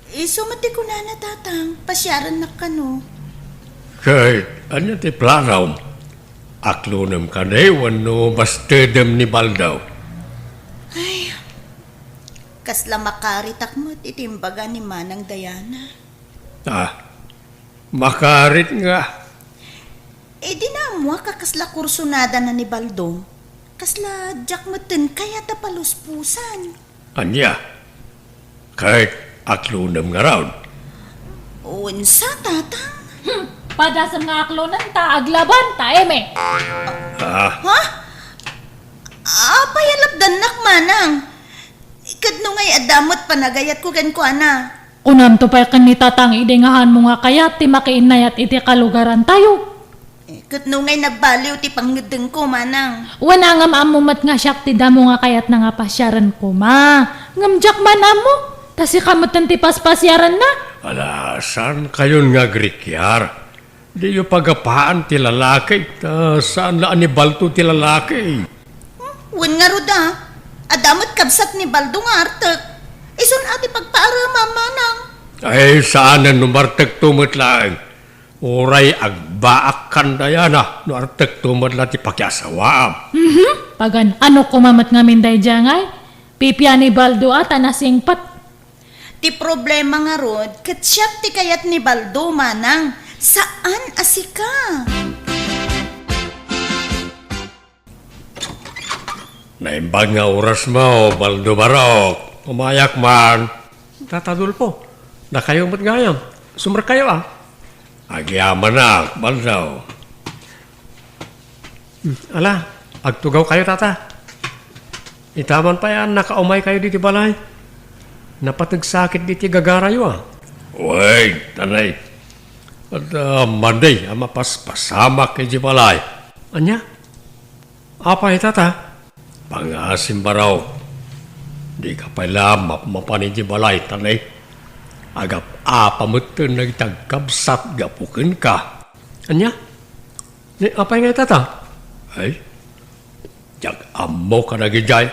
Isu met ti kunana, Tatang, pasiarennak kano. Ket ania ti planom? Aklonem kadi wenno bastedem ni Baldo? Ay, kasla makaritak met iti imbaga ni Manang Diana. Ah, makarit nga. Eh, di naammoak a kasla kursunadana ni Baldo. Kasla diak metten kayat a paluspusan. Ania? Ket aklonem ngarud? Wenno, Tatang? Hmm, padasem nga aklonen ta, aglaban ta, Eme. Ah. Ha? Apay a lapdannak, Manang? Ket no ngay adda met panagayatko kenkuana? Kunamto pay ken ni Tatang idi nga haanmo nga kayat ti makiinnayat iti kalugarantayo. Eh, ket no ngay nagbaliw ti pangngeddengko, Manang? Wen, ngem ammo met nga siak ti damo nga kayatna nga pasiaren koma. Ngem diak man ammo, ta sika metten ti paspasiarenna. Ala, saankayon nga agrikiar? Diyo pagapaan ti lalaki, ta saan la a ni Baldo ti lalaki. Wen ngarud a, adda met kabsat ni Baldo nga artek. Isun a ti pagpaaremam, Manang. Ay, saanen no martekto met laeng. Uray agbaakkan dayana no artekto met la ti pakiasawaam. Mhm. Pagan-ano koma met ngamin daydiay ngay? Pipian ni Baldo a ta nasingpet. Ti problema ngarud, ket siak ti kayat ni Baldo, Manang, saan a sika. Naimbag nga orasmo, Baldo Barok. Umayak man. Tata Adolfo, dakayo met gayam. Sumrekkayo, a. Agyamanak, Baldo. Hmm, ala, agtugawkayo, Tata. Ita man pay a nakaumaykayo ditoy balay. Napateg sakit ditoy gagarayo, a. Wen, tatay. Adda madi a mapaspasamak idiay balay. Ania? Apay, tata? Pangasim, Baraw. Dika pay la mapmapan idiay balay, tatay. Agap-apa metten dagiti agkabsat gapu kenka. Ania? Ni apay ngay, tata? Ay, diak ammo kadagidiay.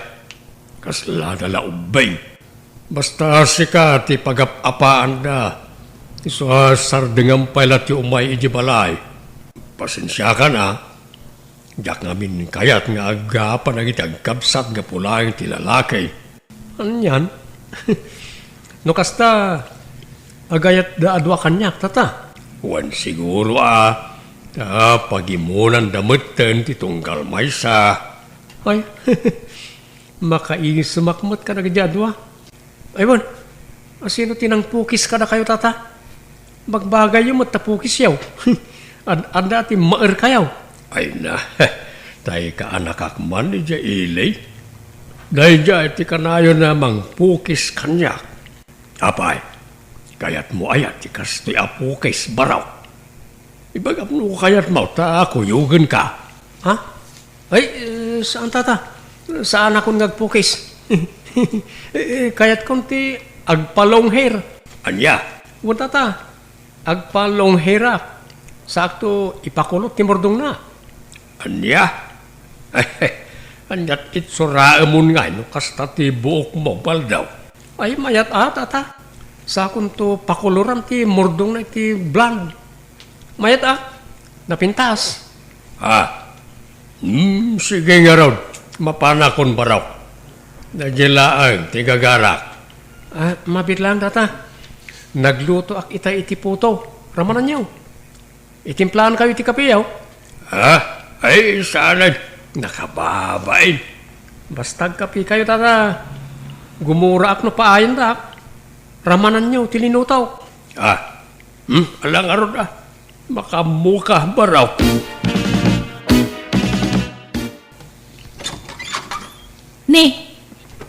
Kasla da la ubbing. Basta sika ti pagap-apaanda. Isu a sardengam pay la ti umay idiay balay. Pasensiakan, a. Diak ngamin kayat nga agapa dagiti agkabsat gapu laeng ti lalaki. Anian? No kasta, agayatda a dua kaniak, tata? Wen siguro, a, ta pagimonanda metten ti tunggal maysa. Ay, makaisemak met kadagidi a dua. Ay, wen, a, sino ti nangpukis kadakayo, tata? Bagbagayyo met ta pukisyo. Ad-, adda ti maerkayo. Ay na, tay kaanakak man idiay ili. Daydiay ti kanayon a mangpukis kaniak. Apay, kayatmo aya ti kastoy a pukis, Baraw? Ibagam no kayatmo ta kuyogenka. Ha? Ay, eh, saan, tata? Saanakon nga agpukis. Eh, eh, kayatkon ti agpa-long hair. Ania? Wen, tata, agpa-long hair ak. Saakto ipakulot ti murdongna. Ania? Ania ti itsuraemon ngay no kasta ti buokmo, Baldaw? Ay, mayat a, tata. Sakonto pakuloran ti murdongna iti blonde. Mayat a, napintas. Ah. Hmm, sige ngarud. Mapanakon, Baraw. Daydiay laeng ti gagarak. Ah, mabiit laeng, tata. Naglutoak ita iti puto. Ramananyo. Itimplaan kayo iti kape, aw? Ah, ay, saan. Nakababain. Basta agkape kayo, tata. Gumuraak no paayandak. Ramananyo ti linutok. Ah, hmm, ala ngarud, a. Makaammoka, Baraw. Ni,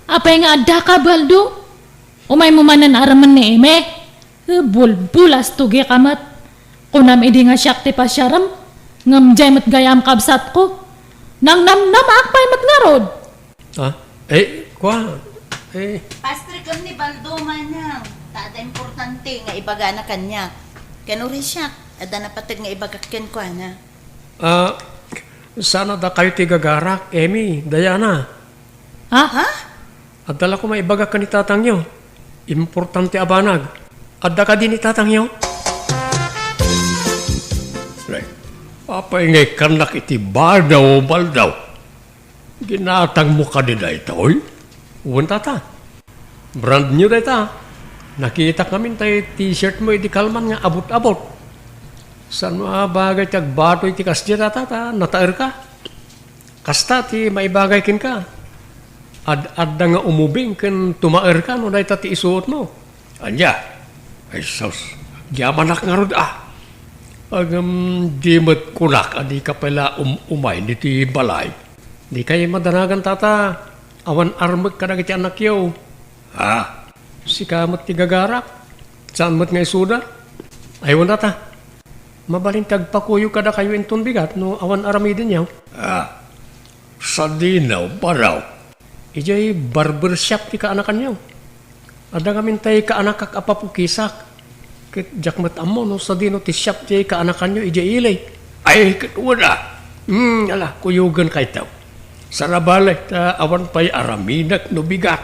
apay nga addaka, Baldo? Umaymo manen a remen ni Eme? Bulbulas tugika met. Kunam idi nga siak ti pasiarem, ngem diay met gayam kabsatko. Nangnamnamaak pay met ngarud. Ah, eh, kua, eh. Pastrikam ni Baldo, manang. Ta adda importante nga ibagana kaniak. Ken uray siak, adda napateg nga ibagak kenkuana. Ah, saan a dakayo ti gagarak, Emi, Diana? Ha? Ha? Adda la koma ibagak ken ni tatangyo. Importante a banag. Adda kadi ni tatangyo? Nay, apay nga ikkannak iti badaw, Baldaw? Ginatangmo kadi daytoy? Wen, tata. Brand new dayta. Nakitak ngamin tay t-shirt mo idi kalman nga abot-abot. Saan a bagay ti agbato iti kasdiay, tata, ta nataerka? Kasta ti maibagay kenka. Ad-adda nga umubing ken tumaerka no dayta ti isuotmo. Ania? Ay sus, agyamanak ngarud a. Ngem di met kunak a dika pay la um-umay ditoy balay. Dikay madanagan, tata. Awan armek kadagiti annakyo. Ha? Sika met ti gagarak. Saan met nga isuda? Ay wen, tata. Mabalin ti agpakuyo kadakayo inton bigat no awan aramidenyo. Ah, sadino, Baraw? Idiay barber shop ti kaanakanyo. Adda ngamin tay kaanakak a papukisak. Ket diak met ammo no sadino ti shop ti kaanakanyo idiay ili. Ay, ket wen a. Hmm, ala, kuyogen kayto. Saan a bale, ta awan pay aramidek no bigat.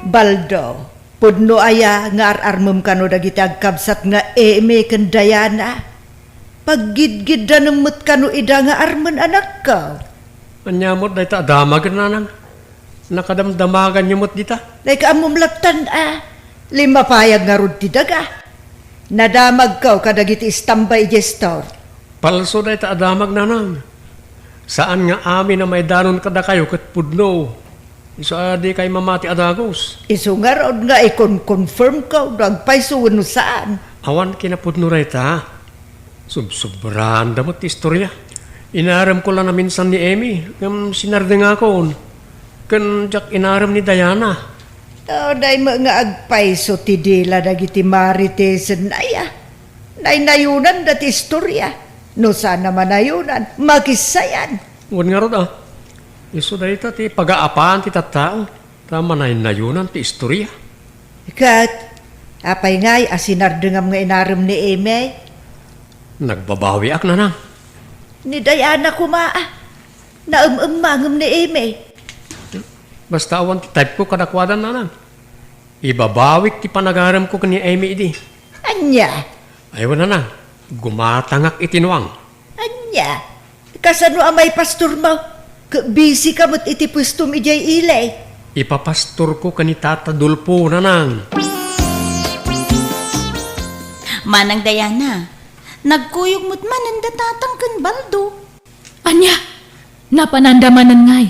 Baldo, pudno aya nga ar-armem kano dagiti agkabsat nga Eme ken Diana? Paggidgiddanem met kano ida nga armen, anakko? Ania met dayta a damagen, nanang? Nakadamdamaganyo met dita? Dayka ammom lattan a, limmapayag ngarud ti daga. Nadamagko kadagiti istambay idiay store. Palso dayta a damag, nanang. Saan nga amin a maidanon kadakayo ket pudno. Isu a dikay mamati a dagus. Isu ngarud nga ikon-confirmko no agpayso wenno saan. Awan kinapudno dayta. Subsobraanda met ti istoria. Inaremko la naminsan ni Amy, ngem sinardengakon. Ken diak inarem ni Diana. Dayta met nga agpayso ti dila dagiti Marites ken Naya. Naynayonanda ti istoria. No saan a manayonan, makissayan. Wen ngarud, a. Isu dayta ti pagaapaan ti tattao. Ta manaynayonan ti istoria. Ket, apay ngay a sinardengam nga inarem ni Amy? Nagbabawiak, nanang. Ni Diana koma, a. Naem-emmangem ni Amy. Basta awan ti type ko kadakuada, nanang. Ibabawik ti panagaremko ken ni Amy idi. Ania? Ay, wen, nanang. Gumatangak iti nuang. Ania? Kasano a maipastormo? Ket busy ka met iti puestom idiay ili. Ipapastorko ken ni Tata Dolfo, nanang. Manang Diana, nagkuyog met manen da Tatang ken Baldo. Ania? Napananda manen ngay?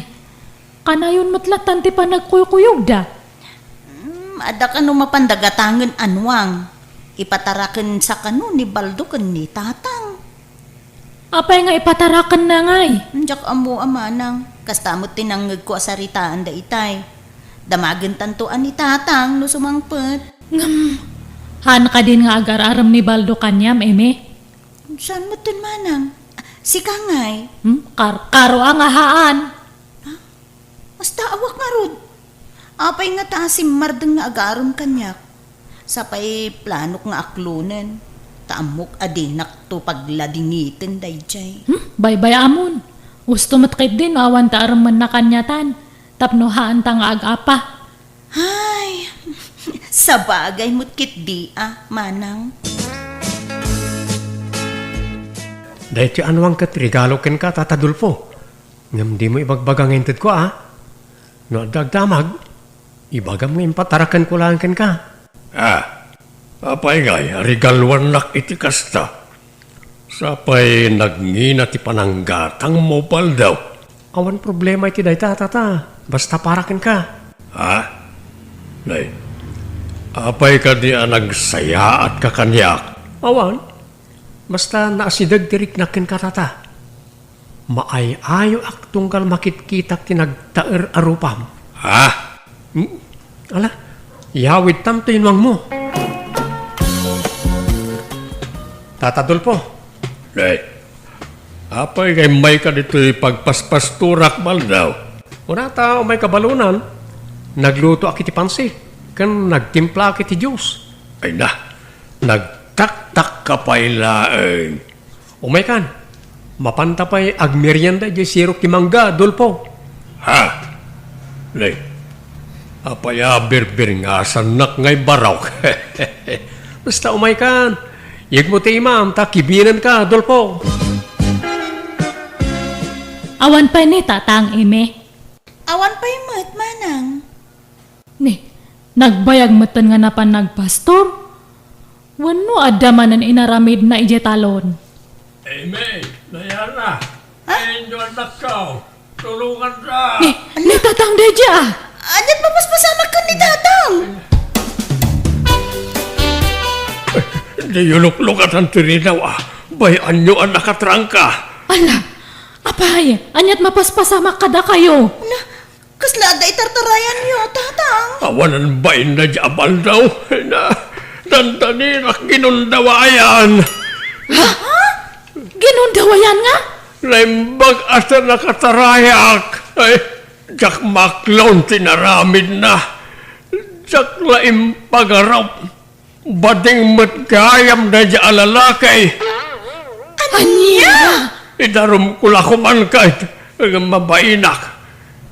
Kanayon met latan ti panagkuykuyogda. Hmm, adda kano mapanda gatangen a nuang. Ipatarakensa kano ni Baldo ken ni Tatang. Apay nga ipatarakenna ngay? Diak ammo a manang. Kasta met ti nangngegko a saritaanda itay. Damagentanto a ni Tatang no sumangpet. Ngem, haan kadin nga agar-arem ni Baldo kaniam, Amy? Saan metten, manang? Sika ngay? Hmm? Kar-, karo a nga haan. Kasta awan ngarud. Apay ngata a simmardeng nga agarem kaniak? Sapay planok nga aklonen, ta ammok a dinakto pagladingiten daydiay. Hmm? Baybay-amon. Usto met ketdi no awan ta aremenna kaniatan, tapno haanta nga ag-apa. Ay, sabagay met ketdi a, manang. Daytoy a nuang ket regalo kenka, Tata Dolfo. Ngem dimo ibagbaga nga intedko, a. No adda agdamag, ibagam nga impatarakenko laeng kenka. Ah, apay ngay a regaluannak iti kasta? Sapay nagngina ti pananggatangmo, Baldo. Awan problema iti dayta, Tata. Basta para kenka. Ha? Nay, apay kadi a nagsayaatka kaniak? Awan. Basta naasideg ti riknak kenka, Tata. Maay-ayoak tunggal makitkitak ti nagtaer a rupam. Ha? Hmm? Ala, yawidtam toy nuangmo. Tata Dolfo. Nay, apay nga immayka ditoy pagpaspastorak, Baldo? Kunata, umayka balonan. Naglutoak iti pansit, ken nagtimplaak iti juice. Ay na, nagtaktakka pay laeng. Umaykan, mapanta pay agmerienda idiay sirok ti mangga, Dolfo. Ha? Nay, apay a birbirngasannak ngay barok? Basta umaykan, yegmo ti imam ta kibinenka, Dolfo. Awan pay ni Tatang, Eme? Awan pay met, Manang. Ni, nagbayag metten nga napan nagpastor? Wenno adda manen inaramidna idiay talon? Eme, Diana, ha? Inyo annakko, tulonganta. Ni, ni Tatang daydiay, a. Aniat mapaspasamak ken ni Tatang? Diyo luklukatan ti rinaw, a. Bay-anyo a nakatrangka. Ala, apay, aniat mapaspasamak kadakayo? Ala, kasla adda itartarayanyo, Tatang? Awanan bain daydiay a Baldo. Na, dandanirak ginundawayan. Ha? Ginundawayan nga? Naimbag a ta nakatarayak. Ay, diak maklon ti naramidna. Diak la impagarup. Bading met gayam daydiay a lalaki. Ania? Idarumko la koman ket mabainak.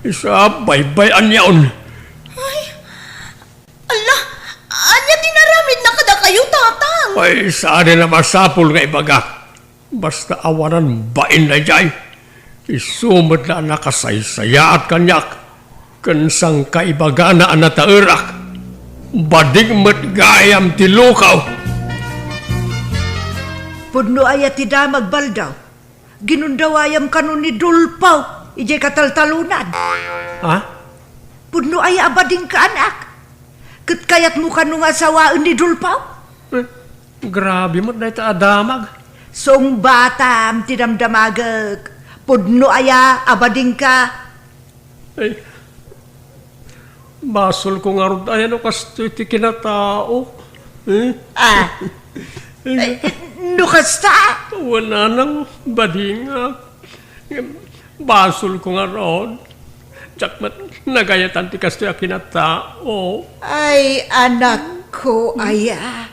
Isu a baybay-anyon. Ay, ala, ania ti naramidna kadakayo, Tatang? Ay, saan a masapul nga ibagak. Basta awanan bain daydiay. Isu met la a nakasaysayaat kaniak, ken sangkaibagana a nataerak. Bading met gayam ti lukaw. Pudno aya ti damag, Baldo? Ginundawayam kano ni Dolfo idiay kataltalonan. Ha? Pudno aya a badingka, anak? Ket kayatmo kano nga asawaen ni Dolfo? Eh, grabe met dayta a damag. Sungbatam ti damdamagek. Pudno aya a badingka? Ay, basolko ngarud aya no kastoy ti kinatao. Eh? Ah. Ay, no kasta? Wen a nang badingak. Basolko ngarud. Diak met nagayatan ti kastoy a kinatao. Ay, anakko aya.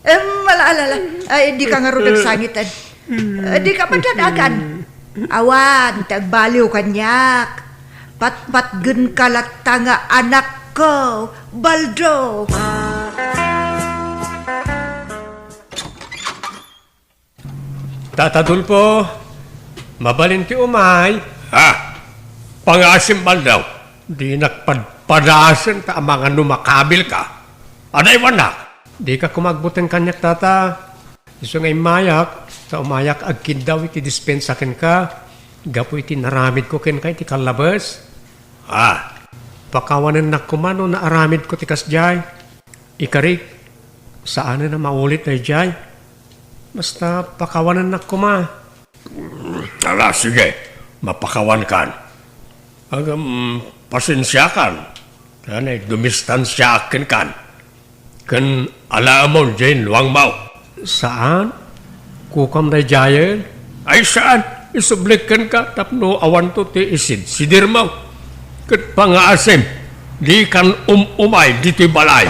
Em, ala, ala, ala. Ay, dika ngarud agsangiten. Eh, dika madadagan. Awan ti agbaliw kaniak. Patpatgenka latta nga anakko, Baldo. Tata Dulfo, mabalin ti umay. Ha? Pangaasim, Baldo. Dinak padpadasen ta amangan no makabilka. Adda iwannak. Dika koma agbuteng kaniak, tata. Isu nga immayak, ta umayak agkiddaw iti dispensa kenka, gapu iti naramidko kenka iti kallabes. Ah. Pakawanennak koma no naaramidko ti kasdiay. Ikarik, saanen a maulit daydiay. Basta pakawanennak koma. Ala, sige, mapakawankan. Ngem, pasensiakan. Ken ay dumistansiaak kenkan. Ken alaemon diay luangmo. Saan? Kukam daydiayen? Ay, saan? Isublik kenka tapno awanto ti isidsidirmo. Ket pangaasim, dikan um-umay ditoy balay.